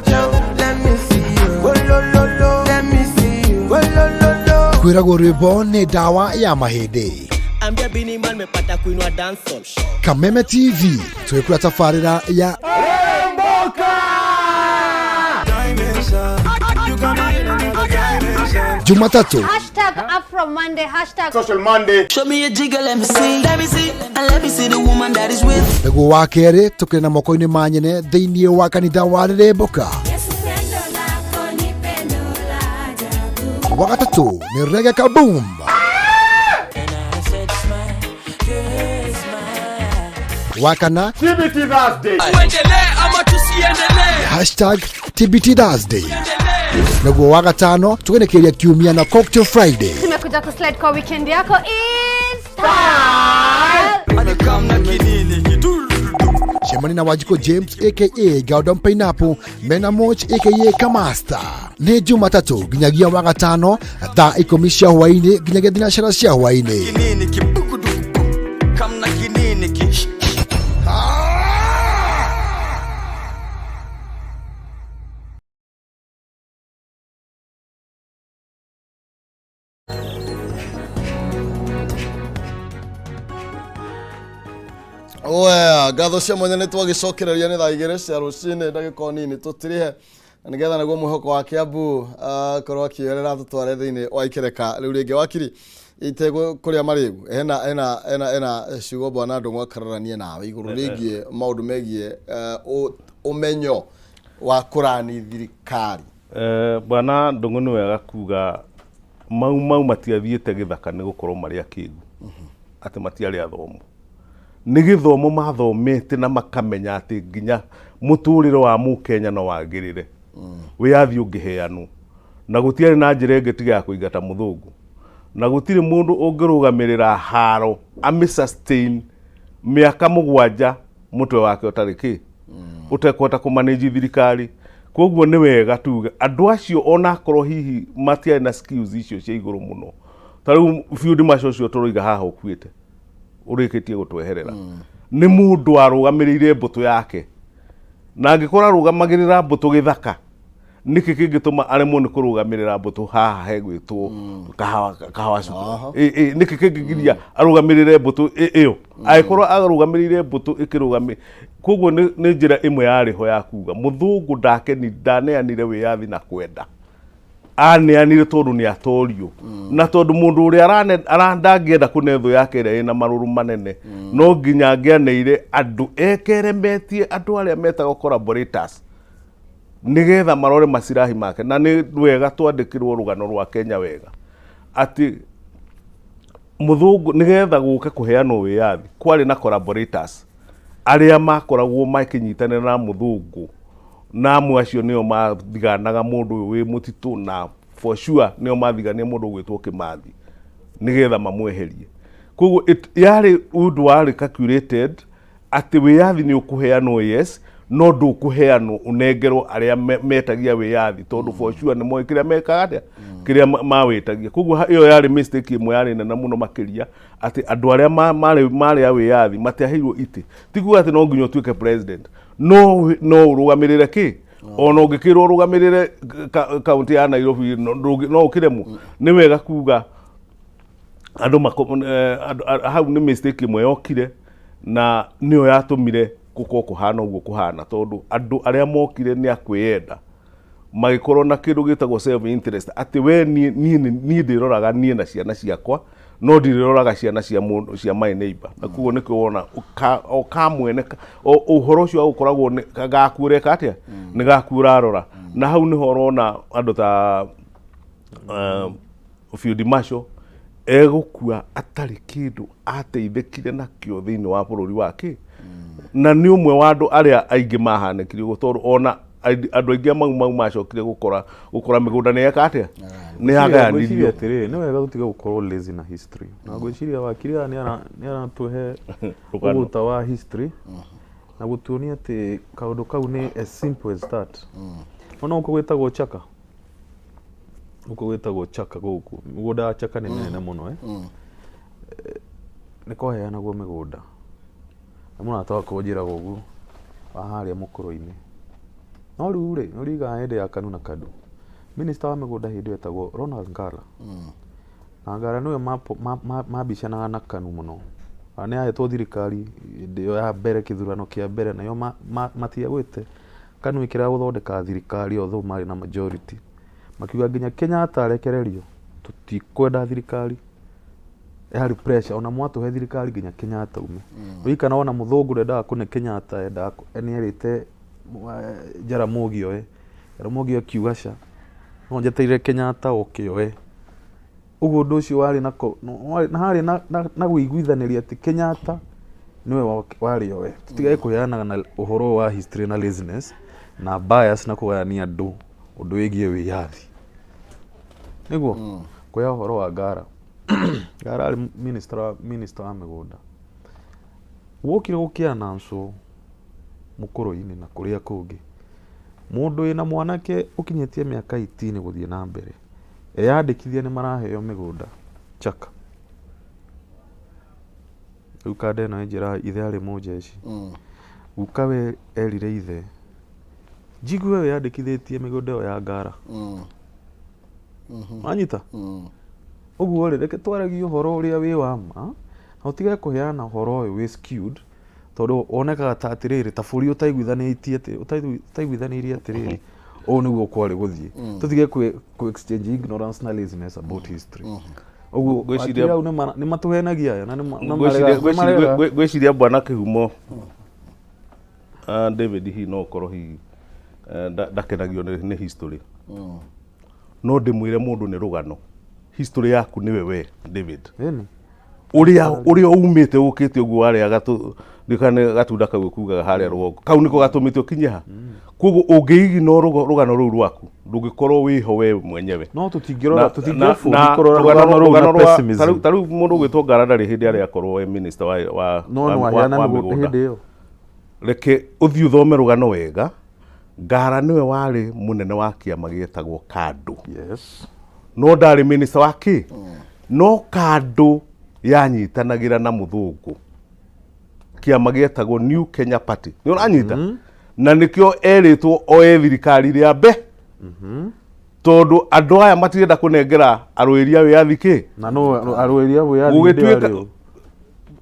jump, let me see you. Oh lo lo lo, let me see you. Oh lo lo lo. Kwĩragwo rwĩmbo nĩ ndawa ya mahĩndĩ. Ambia Bini Man mepata kuinua dancehall. Kameme TV twĩkũra tabarĩra ya Jumatatu Hashtag Afro Monday, hashtag Social Monday. Show me a jigger, let me see. Let me see, and let me see the woman that is with. Nĩguo wa kerĩ tũkĩrĩ na moko-inĩ ma nyene thĩinĩ wa kanitha wa Rĩrĩmbũka. Wa gatatũ nĩ Reggae Kaboom. Wa kana TBT Thursday. Tuendelee ama tusiendelee? Hashtag TBT Thursday. Naguo wa gatano tũgenekeria kiumia na Cocktail Friday. Tumekuja kuslide kwa weekend yako is style. Cemani na Wanjikũ James aka Gordon Pineapple mena Moch aka Kamasta nĩ Jumatatũ nginyagia wa gatano thaa ikũmi cia hwaĩ-inĩ nginyagia thinacara cia hwaĩ-inĩ. Kinini kibukuduku, kamna kinini ki. Oya, ngatho cia mwanya nä twagäcokereria nä thaa igä rä cia rå cinä ndagä ka nini tå tirihe na nä getha naguo mwä hoko wa Kiambu korwo akĩoerera tũtware thĩinĩ wa ikereka rĩu rĩngĩ wakiri itegũ kũrĩa marĩgu hena hena hena hena ciugo bwana Ndung'u akararanie nawe igũrũ rĩgiĩ maũndũ megiĩ ũmenyo wa kũrani thirikari. Bwana Ndung'u nĩ wega kuga Mau Mau matiathiĩte gĩthaka nĩ gũkorwo marĩ akĩgu atĩ matiarĩ athomu nĩ gĩthomo mathomete na makamenya atĩ nginya mũtũrĩre wa mũkenya no wagĩrĩre wĩyathi ũngĩheanwo na gũtiarĩ na njĩra ĩngĩ tiga ya kũingata mũthũngũ na gũtirĩ mũndũ ũngĩrũgamĩrĩra haro amĩ sustain mĩaka mũgwanja mũtwe wake ũtarĩ kĩ ũtekũhota kũmanage thirikari. Koguo nĩ wega tuge andũ acio onakorwo hihi matiarĩ na skills icio cia igũrũ mũno ta rĩu field marshal ũcio tũroiga haha ũkuĩte ũrĩkĩtie gũtweherera nĩ mũndũ warũgamĩrĩire mbũtũ yake na angĩkorwo arũgamagĩrĩra mbũtũ gĩthaka nĩkĩ kĩngĩtũma aremwo nĩ kũrũgamĩrĩra mbũtũ haha hegwĩtwo kahawa kahawa cuku nĩkĩ kĩngĩgiria arũgamĩrĩre mbũtũ ĩyo angĩkorwo arũgamĩrĩire mbũtũ ĩkĩrũgamĩ koguo nĩ njĩra ĩmwe yarĩ ho ya kuga mũthũngũ ndakeni ndaneanire wĩyathi na kwenda aneanire tondũ nĩ atorio na tondũ mũndũ ũrĩa ndangĩenda kũne thũ yake ĩrĩa ĩna marũrũ manene no nginya angĩaneire andũ ekeremetie andũ arĩa metagwo collaborators nĩgetha marore macirahi make na nĩ wega twandĩkĩrwo rũgano rwa Kenya wega atĩ mũthũngũ nĩgetha gũke kũheanwo wĩyathi kwarĩ na collaborators arĩa makoragwo makĩnyitanĩra na mũthũngũ na amwe acio nĩo mathiganaga mũndũ ũyũ wĩ mũtitũ na for sure nĩo mathigania mũndũ ũgwĩtwo Kĩmathi nĩgetha mamweherie. Koguo yarĩ ũndũ warĩ calculated atĩ wĩyathi nĩ ũkũheanwo yes no ndũkũheanwo ũnengerwo arĩa metagia wĩyathi tondũ for sure nĩ moĩ kĩrĩa mekaga atĩa kĩrĩa mawĩtagia. Koguo ĩyo yarĩ mistake ĩmwe yarĩ nene mũno makĩria atĩ andũ arĩa marĩ a wĩyathi matiaheirwo itĩ. Ti kuga atĩ no nginya ũtuĩke president no ũrũgamĩrĩre kĩ ona ũngĩkĩrwo ũrũgamĩrĩre kaunti ya Nairobi no ũkĩremwo. Nĩ wega kuga andũ hau nĩ mistake ĩmwe yokire na nĩyo yatũmire gũkorwo kũhana ũguo kũhana tondũ andũ arĩa mokire nĩ akwĩyenda magĩkorwo na kĩndũ gĩtagwo self interest atĩ we niĩ ndĩroraga niĩ na ciana ciakwa no ndirĩroraga ciana cia mũndũ cia my neighbor na koguo nĩkĩo wona o kamwene ũhoro ũcio ũkoragwo gaku ũreka atĩa nĩ gaku ũrarora na hau nĩho ũrona andũ ta Field Marshal egũkua atarĩ kĩndũ ateithĩkire nakĩo thĩinĩ wa bũrũri wake na nĩ ũmwe wa andũ arĩa aingĩ mahanĩkire ũguo tondũ ona andũ aingĩ a Mau Mau macokire gũkora mĩgũnda nĩ yeka atĩa nĩ yagayanirio. Atĩrĩrĩ nĩ wega gũtiga gũkorwo lazy na history na ngwĩciria wakiri aya nĩ aratũhe ũgũta wa history na gũtuonia atĩ kaũndũ kau nĩ as simple as that. Ona gũkũ gwĩtagwo Chaka gũkũ gwĩtagwo Chaka gũkũ mĩgũnda ya Chaka nĩ mĩnene mũno nĩ kwaheanagwo mĩgũnda na mũrata wakwa ũnjĩraga ũguo wa harĩa mũkũrũ-inĩ No rĩu rĩ, nĩ ũrigaga hĩndĩ ya KANU na KADU, minister wa mĩgũnda hĩndĩ ĩyo etagwo Ronald Ngala. Na Ngala nĩwe mabicanaga na KANU mũno. Na nĩ ahetwo thirikari hĩndĩ ĩyo ya mbere, kĩthurano kĩa mbere, nayo matiagwĩte. KANU ĩkĩrega gũthondeka thirikari although marĩ na majority. Makiuga nginya Kenyatta arekererio, tũtikwenda thirikari. Yarĩ pressure, ona mwatũhe thirikari nginya Kenyatta aume. Ririkana ona mũthũngũ ndendaga kũne Kenyatta, endaga nĩ erĩte Jaramogi oe. Jaramogi akiuga ca, no njetereire Kenyatta oke oe. Ũguo ũndũ ũcio warĩ na na harĩ na kũiguithanĩria atĩ Kenyatta nĩwe warĩ oe. Tũtigage kũheanaga na ũhoro wa history na laziness na bias na kũgayania andũ ũndũ wĩgiĩ wĩyathi. Nĩguo? Kũheana ũhoro wa Ngara. Ngara arĩ minister wa mĩgũnda. Gwokire gũkĩ announce mũkũrũ-inĩ na kũrĩa kũngĩ, mũndũ wĩna mwanake ũkinyĩtie mĩaka 18 gũthiĩ na mbere, eyandĩkithia nĩ maraheo mĩgũnda chaka. Rĩu kanda ĩno ĩnjĩraga ithe arĩ mũnjeci. Guka we erire ithe, njigue wĩyandĩkithĩtie mĩgũnda ĩyo ya Ngara. Wanyita? Ũguo rĩ, reke twaragie ũhoro ũrĩa wĩ wa ma, na ũtige kũheana ũhoro ũyũ wĩ skewed, tondũ wonekaga ta atĩrĩrĩ, ta bũrũri ũtaiguithanĩtie atĩ, ũtaiguithanĩirie atĩrĩrĩ, ũũ nĩguo kwarĩ gũthiĩ. Tũtige kũ exchange ignorance na laziness about history. Ũguo Ngwĩciria- akiri au nĩ matũhenagia aya na nĩ marega. Ngwĩciria bwana Kĩhumo, David hihi no ũkorwo hihi ndakenagio nĩ history. No ndĩmwĩre mũndũ nĩ rũgano. History yaku nĩwe we David. Ĩni. Ũrĩa ũrĩa umĩte ũkĩte ũguo warĩa gatũ nĩ gatunda kau kugaga harĩa rũgongo. Kau nĩko gatũmĩte ũkinye ha. Koguo ũngĩignore rũgano rũu rwaku ndũngĩkorwo wĩho we mwenyewe. No tũtingĩrora, tũtingĩafford kũrora rũgano rũu na pessimism. Ta rĩu mũndũ ũgwĩtwo Ngara ndarĩ hĩndĩ arĩ akorwo e minister wa No nĩ waheana wa mĩgũnda mĩgũnda. hĩndĩ ĩyo. Reke ũthiĩ ũthome rũgano wega. Ngara nĩwe warĩ mũnene wa kĩama gĩetagwo KANDU. Yes. No ndarĩ minister wa kĩ? No KANDU yanyitanagĩra na mũthũngũ. Kĩama gĩetagwo New Kenya Party. Nĩ ũranyita? Na nĩkĩo erĩtwo oe thirikari rĩa mbe. Tondũ andũ aya matirenda kũnengera arũĩri a wĩyathi kĩ? Na no arũĩri a wĩyathi hĩndĩ ĩyo Gũgĩtuĩka arĩ ũ?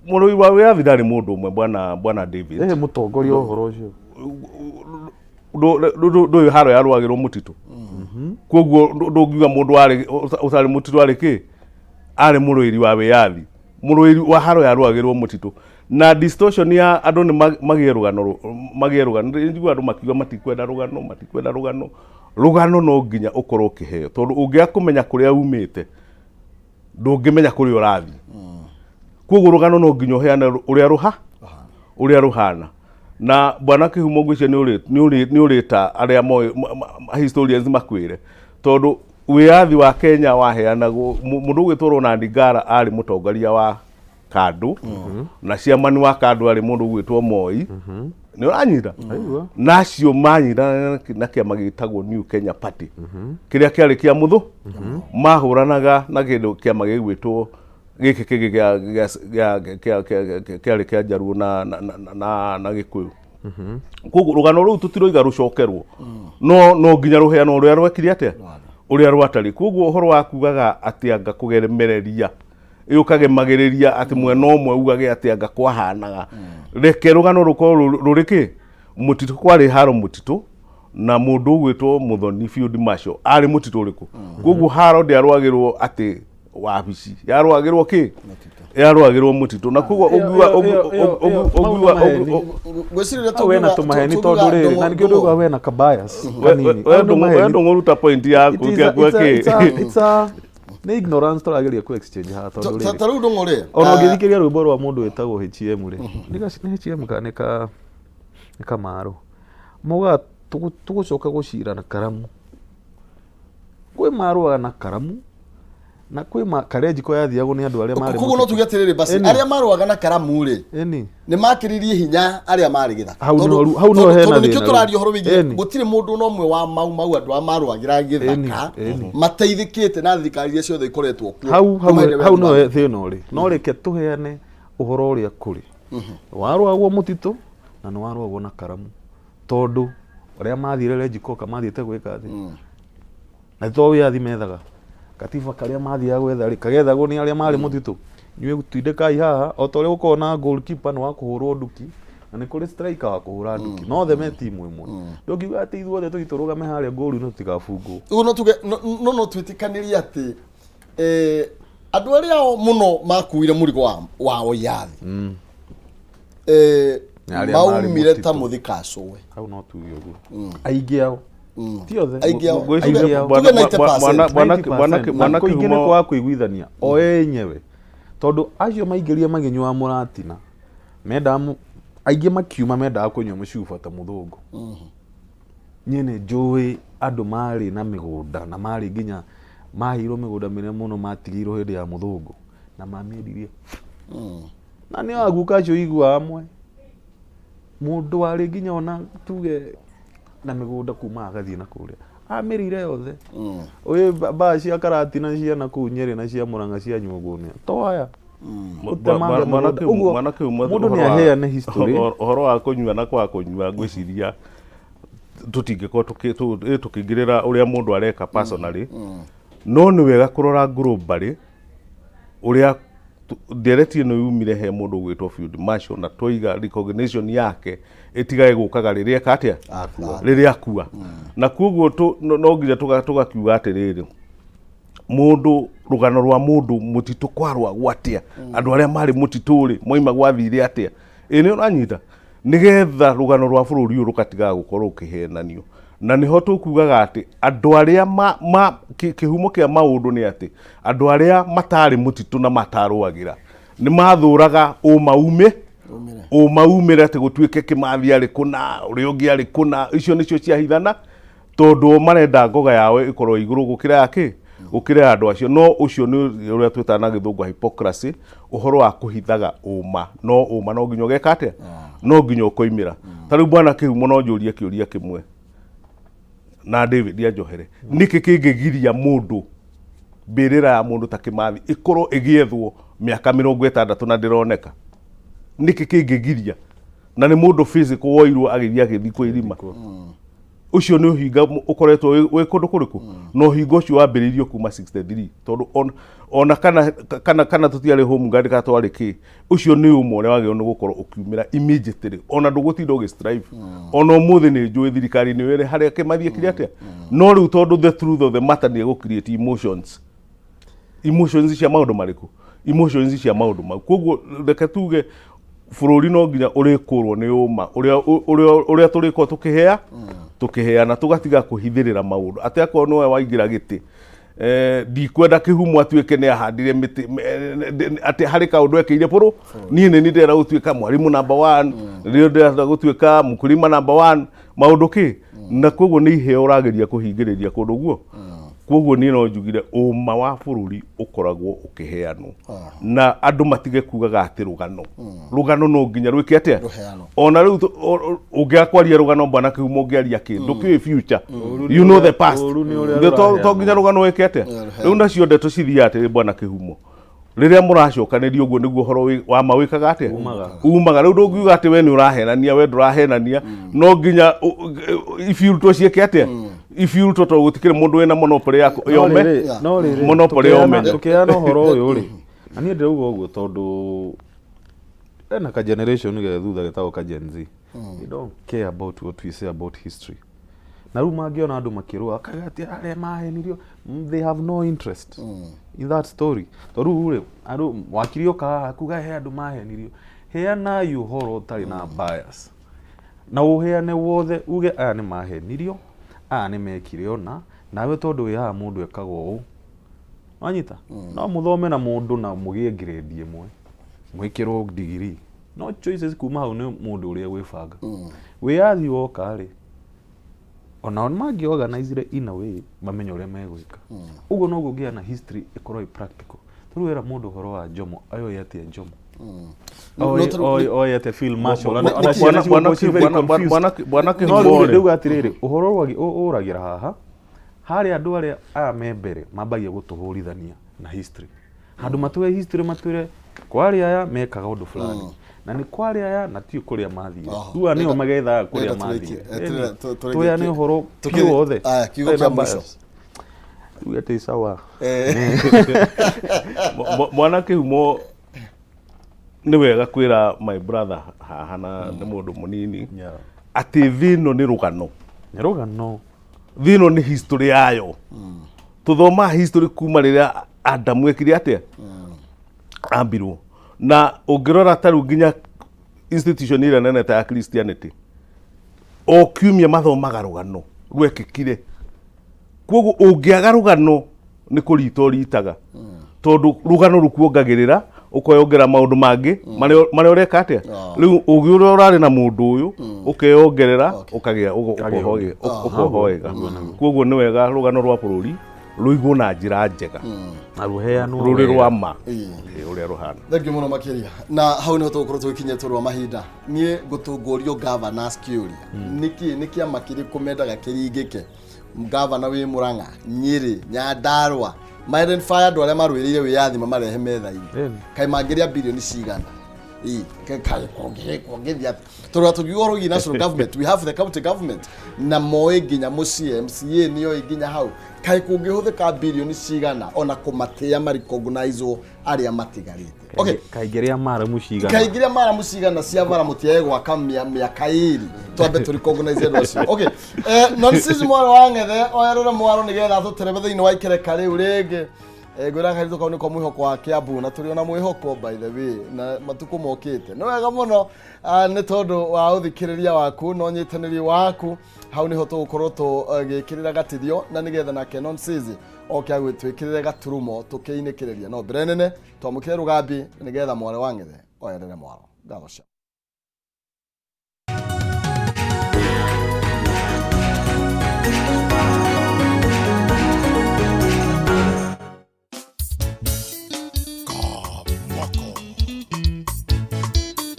mũrũi wa wĩyathi ndarĩ mũndũ ũmwe bwana David. Ĩhĩ mũtongoria wa ũhoro ũcio. Ndũĩ haro yarũagĩrwo mũtitũ. Koguo ndũngiuga mũndũ warĩ ũtarĩ mũtitũ arĩ kĩ? Arĩ mũrũĩri wa wĩyathi. Mũrũĩri wa haro yarũagĩrwo mũtitũ. Na distortion ya andũ nĩ magĩe rũgano, magĩe rũgano. Njiguaga andũ makiuga matikwenda rũgano, matikwenda rũgano. Rũgano no nginya ũkorwo ũkĩheo tondũ ũngĩaga kũmenya kũrĩa umĩte ndũngĩmenya kũrĩa ũrathiĩ. Koguo rũgano no nginya ũheane ũrĩa rũha ũrĩa rũhana. Na bwana Kĩhumo ngwĩciria nĩ ũrĩta arĩa moĩ historians makwĩre tondũ wĩyathi wa Kenya waheanagwo mũndũ ũgwĩtwo Ronald Ngara arĩ mũtongoria wa KANDU na chairman wa KANDU arĩ mũndũ ũgwĩtwo Moi. Nĩ ũranyita? Na acio manyitanaga na kĩama gĩtagwo New Kenya Party kĩrĩa kĩarĩ kĩa mũthũ mahũranaga na kĩndũ kĩama gĩgwĩtwo gĩkĩ kĩngĩ kĩarĩ kĩa Njaruo na Gĩkũyũ. Koguo rũgano rũu tũtiroiga rũcokerwo, no no nginya rũheanwo ũrĩa rwekire atĩa, ũrĩa rwatariĩ. Koguo ũhoro wa kugaga atĩ anga kũgemereria yũkagemagĩrĩria atĩ mwena ũmwe ugage atĩ anga kwahanaga, reke rũgano rũkorwo rũrĩ kĩ mũtitũ. Kwarĩ haro mũtitũ na mũndũ ũgwĩtwo Muthoni Field Marshal arĩ mũtitũ ũrĩkũ. Koguo haro ndĩarũagĩrwo atĩ wabici, yarũagĩrwo kĩ? Yarũagĩrwo mũtitũ. Na koguo ũngiuga ũngiuga Ngwĩciria Hau wena tũmaheni tondũ rĩrĩ, na nĩkĩo ndauga wena ka bias kanini. We ndũng'ũruta point yaku kĩaku kĩ? It's a nĩ ignorance tũrageria ku exchange haha tondũ rĩrĩ. Ta rĩu ndũng'ũ rĩ, Ona ũngĩthikĩrĩria rwĩmbo rwa mũndũ wĩtagwo HM rĩ, nĩ HM kana nĩ Kamaru. Maugaga tũgũcoka gũcira na karamu. Kwĩ marũaga na karamu na kwĩ karenjiko yathiagwo nĩ andũ arĩa marĩ Koguo no mũtitũ. tuge atĩrĩrĩ basi, Ĩni. arĩa marũaga na karamu rĩ, Ĩni. nĩ makĩririe hinya arĩa marĩ gĩthaka. Hau nĩho hau nĩho hena Tondũ nĩkĩo thĩna rĩu. tũraria ũhoro wĩgiĩ Ĩni. gũtirĩ mũndũ ona ũmwe wa Mau Mau andũ arĩa marũagĩra gĩthaka Ĩni, ĩni. mateithĩkĩte na thirikari iria ciothe ikoretwo kuo. Hau hau Kuma hĩndĩ hau ĩrĩa nĩho thĩna ũrĩ. No reke tũheane ũhoro ũrĩa kũrĩ. Warũagwo mũtitũ na nĩ warũagwo na karamu tondũ Ũrĩa mathire Lejikoka mathiĩte gwĩka atĩ? Na to wĩyathi methaga. Katiba karĩa mathiaga gwetha rĩ, kagethagwo nĩ arĩa marĩ mũtitũ. Inyuĩ tindĩkai haha, o ta ũrĩa gũkoragwo na goalkeeper nĩ wa kũhũrwo nduki, na nĩ kũrĩ striker wa kũhũra nduki. No othe me timu ĩmwe. Ndũngiuga atĩ ithuothe tũthiĩ tũrũgame harĩa ngũru-inĩ tũtigabungwo. Ũguo no tuge no twĩtĩkanĩrie atĩ andũ arĩa o mũno makuire mũrigo wa wĩyathi Nĩ arĩa marĩ maumire ta mũtitũ. mũthikacũwe. Hau no tuge ũguo. Aingĩ ao. Ti othe. Aingĩ ao. Ngwĩciria Aingĩ ao. Tuge 90%. 90%. Bwana Na kũingĩ nĩ Kĩhumo- kwaga kũiguithania o enyewe, tondũ acio maingĩrire makĩnyuaga mũratina, mendaga aingĩ makiuma mendaga kũnyua mũcuba ta mũthũngũ. Niĩ nĩ njũĩ andũ marĩ na mĩgũnda na marĩ nginya maheirwo mĩgũnda mĩnene mũno, matigĩirwo hĩndĩ ya mũthũngũ na mamĩendirie. Na nĩ aguka acio iguaga amwe mũndũ warĩ nginya ona tuge na mĩgũnda kuma agathiĩ na kũrĩa amĩrĩire yothe. Ũyũ mbaa cia Karatina cia na kũu Nyĩrĩ na cia Mũrang'a cia Nyũngũnĩ to aya Ũtemange Mwanake mũgũnda. Ũguo, mwanake ũmwe mũndũ ũhoro nĩ aheane history. Ũhoro wa kũnyua na kwaga kũnyua, ngwĩciria tũtingĩkorwo tũkĩingĩrĩra ũrĩa mũndũ areka personally, no nĩ wega kũrora globally ũrĩa ndereti ĩno yumire he mũndũ ũgwĩtwo Field Marshal, na twaiga recognition yake ĩtigage gũkaga rĩrĩa eka atĩa? Akua. Rĩrĩa akua. Na koguo no nginya tũgakiuga atĩrĩrĩ, mũndũ rũgano rwa mũndũ mũtitũ kwarwagwo atĩa, andũ arĩa marĩ mũtitũ rĩ moima gwathire atĩa, ĩ nĩ ũranyita, nĩgetha rũgano rwa bũrũri ũyũ rũgatigaga gũkorwo rũkĩhenanio. Na nĩho tũkugaga atĩ andũ arĩa kĩhumo kĩa maũndũ nĩ atĩ andũ arĩa matarĩ mũtitũ na matarũagĩra nĩ mathũraga ũma ume ũma umĩre atĩ gũtuĩke Kĩmathi arĩ kũna, ũrĩa ũngĩ arĩ kũna. Icio nĩcio ciahithana, tondũ o marenda ngoga yao ĩkorwo igũrũ gũkĩra ya kĩ gũkĩra ya andũ acio. No ũcio nĩ ũrĩa twĩtaga na gĩthũngũ hypocrisy, ũhoro wa kũhithaga ũma. No ũma no nginya ũgeka atĩa? No nginya ũkoimĩra. Ta rĩu bwana Kĩhumo, no njũrie kĩũria kĩmwe na David anjohere: nĩkĩ kĩngĩgiria mũndũ, mbĩrĩra ya mũndũ ta Kĩmathi ĩkorwo ĩgĩethwo mĩaka 60 na ndĩroneka? Nĩkĩ kĩngĩgiria? Na nĩ mũndũ physical woirwo agĩthiĩ agĩthikwo irima. Ũcio nĩ ũhinga ũkoretwo wĩ kũndũ kũrĩkũ, na ũhinga ũcio wambĩrĩirio kuma 63, tondũ ona kana tũtiarĩ home guard kana twarĩ kĩ, ũcio nĩ ũmwe ũrĩa wagĩrĩirwo nĩ gũkorwo ũkiumĩra immediately, ona ndũgũtinda ũgĩ-strive. Ona ũmũthĩ nĩ njũĩ thirikari nĩ ĩrĩ harĩa Kĩmathi ekire atĩa, no rĩu tondũ the truth of the matter nĩ ĩgũ create emotions, emotions cia maũndũ marĩkũ, emotions cia maũndũ mau. Koguo reke tuge bũrũri no nginya ũrĩkũrwo nĩ ũma ũrĩa tũrĩkorwo tũkĩheana, tũgatiga kũhithĩrĩra maũndũ atĩ akorwo nĩwe waingĩra gĩtĩ, ndikwenda Kĩhumo atuĩke nĩ ahandire mĩtĩ atĩ harĩ kaũndũ ekĩire bũrũ. Niĩ nĩ niĩ ndĩrenda gũtuĩka mwarimũ number one, nĩ ndĩrenda gũtuĩka mkulima number one, maũndũ kĩ. Na koguo nĩ iheo ũrageria kũhingĩrĩria kũndũ guo. Koguo niĩ no njugire ũma wa bũrũri ũkoragwo ũkĩheanwo na andũ matige kugaga atĩ rũgano no nginya rwĩke atĩa? Rũheanwo. Ona rĩu ũngĩaga kwaria rũgano, bwana Kĩhumo, ũngĩaria kĩ? Ndũkĩũĩ future, you know the past. Ũru nĩ ũrĩa to rũraheanwo. nginya rũgano wĩke atĩa? Rĩu nacio ndeto cithiaga atĩrĩ, bwana Kĩhumo, rĩrĩa mũracokanĩria ũguo nĩguo ũhoro wa ma wĩkaga atĩa? Umaga. Umaga. Rĩu ndũngiuga atĩ we nĩ ũrahenania, we ndũrahenania. No nginya ibiurutwo ciĩke atĩa? Ibiurutwo, tondũ gũtikĩrĩ mũndũ wĩna monopoly ya No yome rĩrĩ, no rĩrĩ, monopoly ya ũmenyo. Tũkĩheana ũhoro ũyũ rĩ, na niĩ ndĩrauga ũguo tondũ ena ka generation ge thutha getagwo ka Gen Z. They don't care about what we say about history. Na rĩu mangĩona andũ makĩrũa kaga atĩ arĩa mahenirio, they have no interest in that story. Tondũ rĩu rĩ, andũ wakiri oka haha kuga he andũ mahenirio, heanai ũhoro ũtarĩ na bias na ũheane wothe, uge aya nĩ mahenirio, aya nĩ mekire ũna, nawe tondũ wĩ haha mũndũ ekagwo ũũ, wanyita. No mũthome na mũndũ na mũgĩe grade ĩmwe, mwĩkĩrwo degree, no choices kuma hau nĩ mũndũ ũrĩa gwĩbanga. Wĩyathi woka rĩ, onao nĩ mangĩ-organizire in a way mamenye ũrĩa megwĩka. Ũguo noguo ngĩana history ĩkorwo ĩ practical. Rĩu wera mũndũ ũhoro wa Jomo, ayoĩ atĩa Jomo? Oĩ atĩa Field Marshal? Ona ciana cigũkorwo ci very confused. Bwana No Kĩhumo rĩu rĩ, ndauga atĩrĩrĩ, ũhoro ũragĩra haha harĩa andũ arĩa aya me mbere mambagia gũtũhũrithania na history, handũ matũhe history, matwĩre kwarĩ aya mekaga ũndũ fulani. Na nĩ kwarĩ aya na tiũ kũrĩa mathire. Oho. Rĩu aya nĩo Ndĩrenda- magethaga kũrĩa ndĩrenda mathire. tũrĩkie. Eh, tũrĩkie- tũrĩkie- Tũheane ũhoro tũkĩrĩ- biũ wothe. Aya, kiugo Hatarĩ kĩa na mũico. bias. Tuge atĩ sawa. Mwana kĩhumo nĩ wega kwĩra my brother haha na nĩ mũndũ mũnini atĩ thĩ ĩno nĩ rũgano. Nĩ rũgano. Thĩ ĩno nĩ history yayo. Tũthomaga history kuma rĩrĩa Adamu ekire atĩa? Ambirwo. Na ũngĩrora ta rĩu nginya institution ĩrĩa nene ta ya Christianity, o kiumia mathomaga rũgano rwekĩkire. Koguo ũngĩaga rũgano nĩ kũrita ũritaga, tondũ rũgano rũkuongagĩrĩra ũkoyongera maũndũ mangĩ marĩa marĩa ũreka atĩa. Rĩu ũgĩ ũrĩa ũrarĩ na mũndũ ũyũ ũkeyongerera ũkagĩa ũkohoega. Koguo nĩ wega rũgano rwa bũrũri rũigwo na njĩra njega Na rũheanwo rũrĩ wega. rwa ma Ĩĩ, ũrĩa rũhana. Thank you mũno makĩria. Na hau nĩho tũgũkorwo tũgĩkinyia tũrwa mahinda. Niĩ ngũtũngũrio governors kĩũria, nĩkĩ nĩ kĩama kĩrĩkũ mendaga kĩringĩke? Gavana wĩ Murang'a, Nyĩrĩ, Nyandarua, ma-identify andũ arĩa marũĩrĩire wĩyathi mamarehe metha-inĩ. Kaĩ mangĩrĩa birioni cigana? Ĩ, kaĩ kũngĩthiĩ atĩa? Tondũ tũngiuga ũhoro wĩgiĩ national government, we have the county government na moĩ nginya mũciĩ, MCA nĩoĩ nginya hau. Kaĩ kũngĩhũthĩka birioni cigana ona kũmatĩa ma-recognize-wo arĩa matigarĩte? Okay. Kaingĩ rĩa maramu cigana. Kaingĩ rĩa maramu cigana cia bara mũtiae gwaka mĩaka ĩrĩ twambe tũ recognize andũ acio. Okay. Nonsense mwaro wa ng'ethe oyerere mwaro nĩgetha tũterebe thĩinĩ wa ikereka rĩu rĩngĩ. Ngwĩra karitũ kau nĩko mwĩhoko wa Kiambu na tũrĩ ona mwĩhoko by the way na matukũ mokĩte. Nĩ wega mũno nĩ tondũ wa ũthikĩrĩria waku na ũnyitanĩri waku. Hau nĩho tũgũkorwo tũgĩkĩrĩra gatithio na nĩgetha nake Nonsense oke agwĩtwĩkĩrĩre gaturumo tũkĩinĩkĩrĩria. No mbere nene twamũkĩre rũgambi nĩgetha mwarĩ wa ng'ethe oyerere mwaro. Ngatho cia.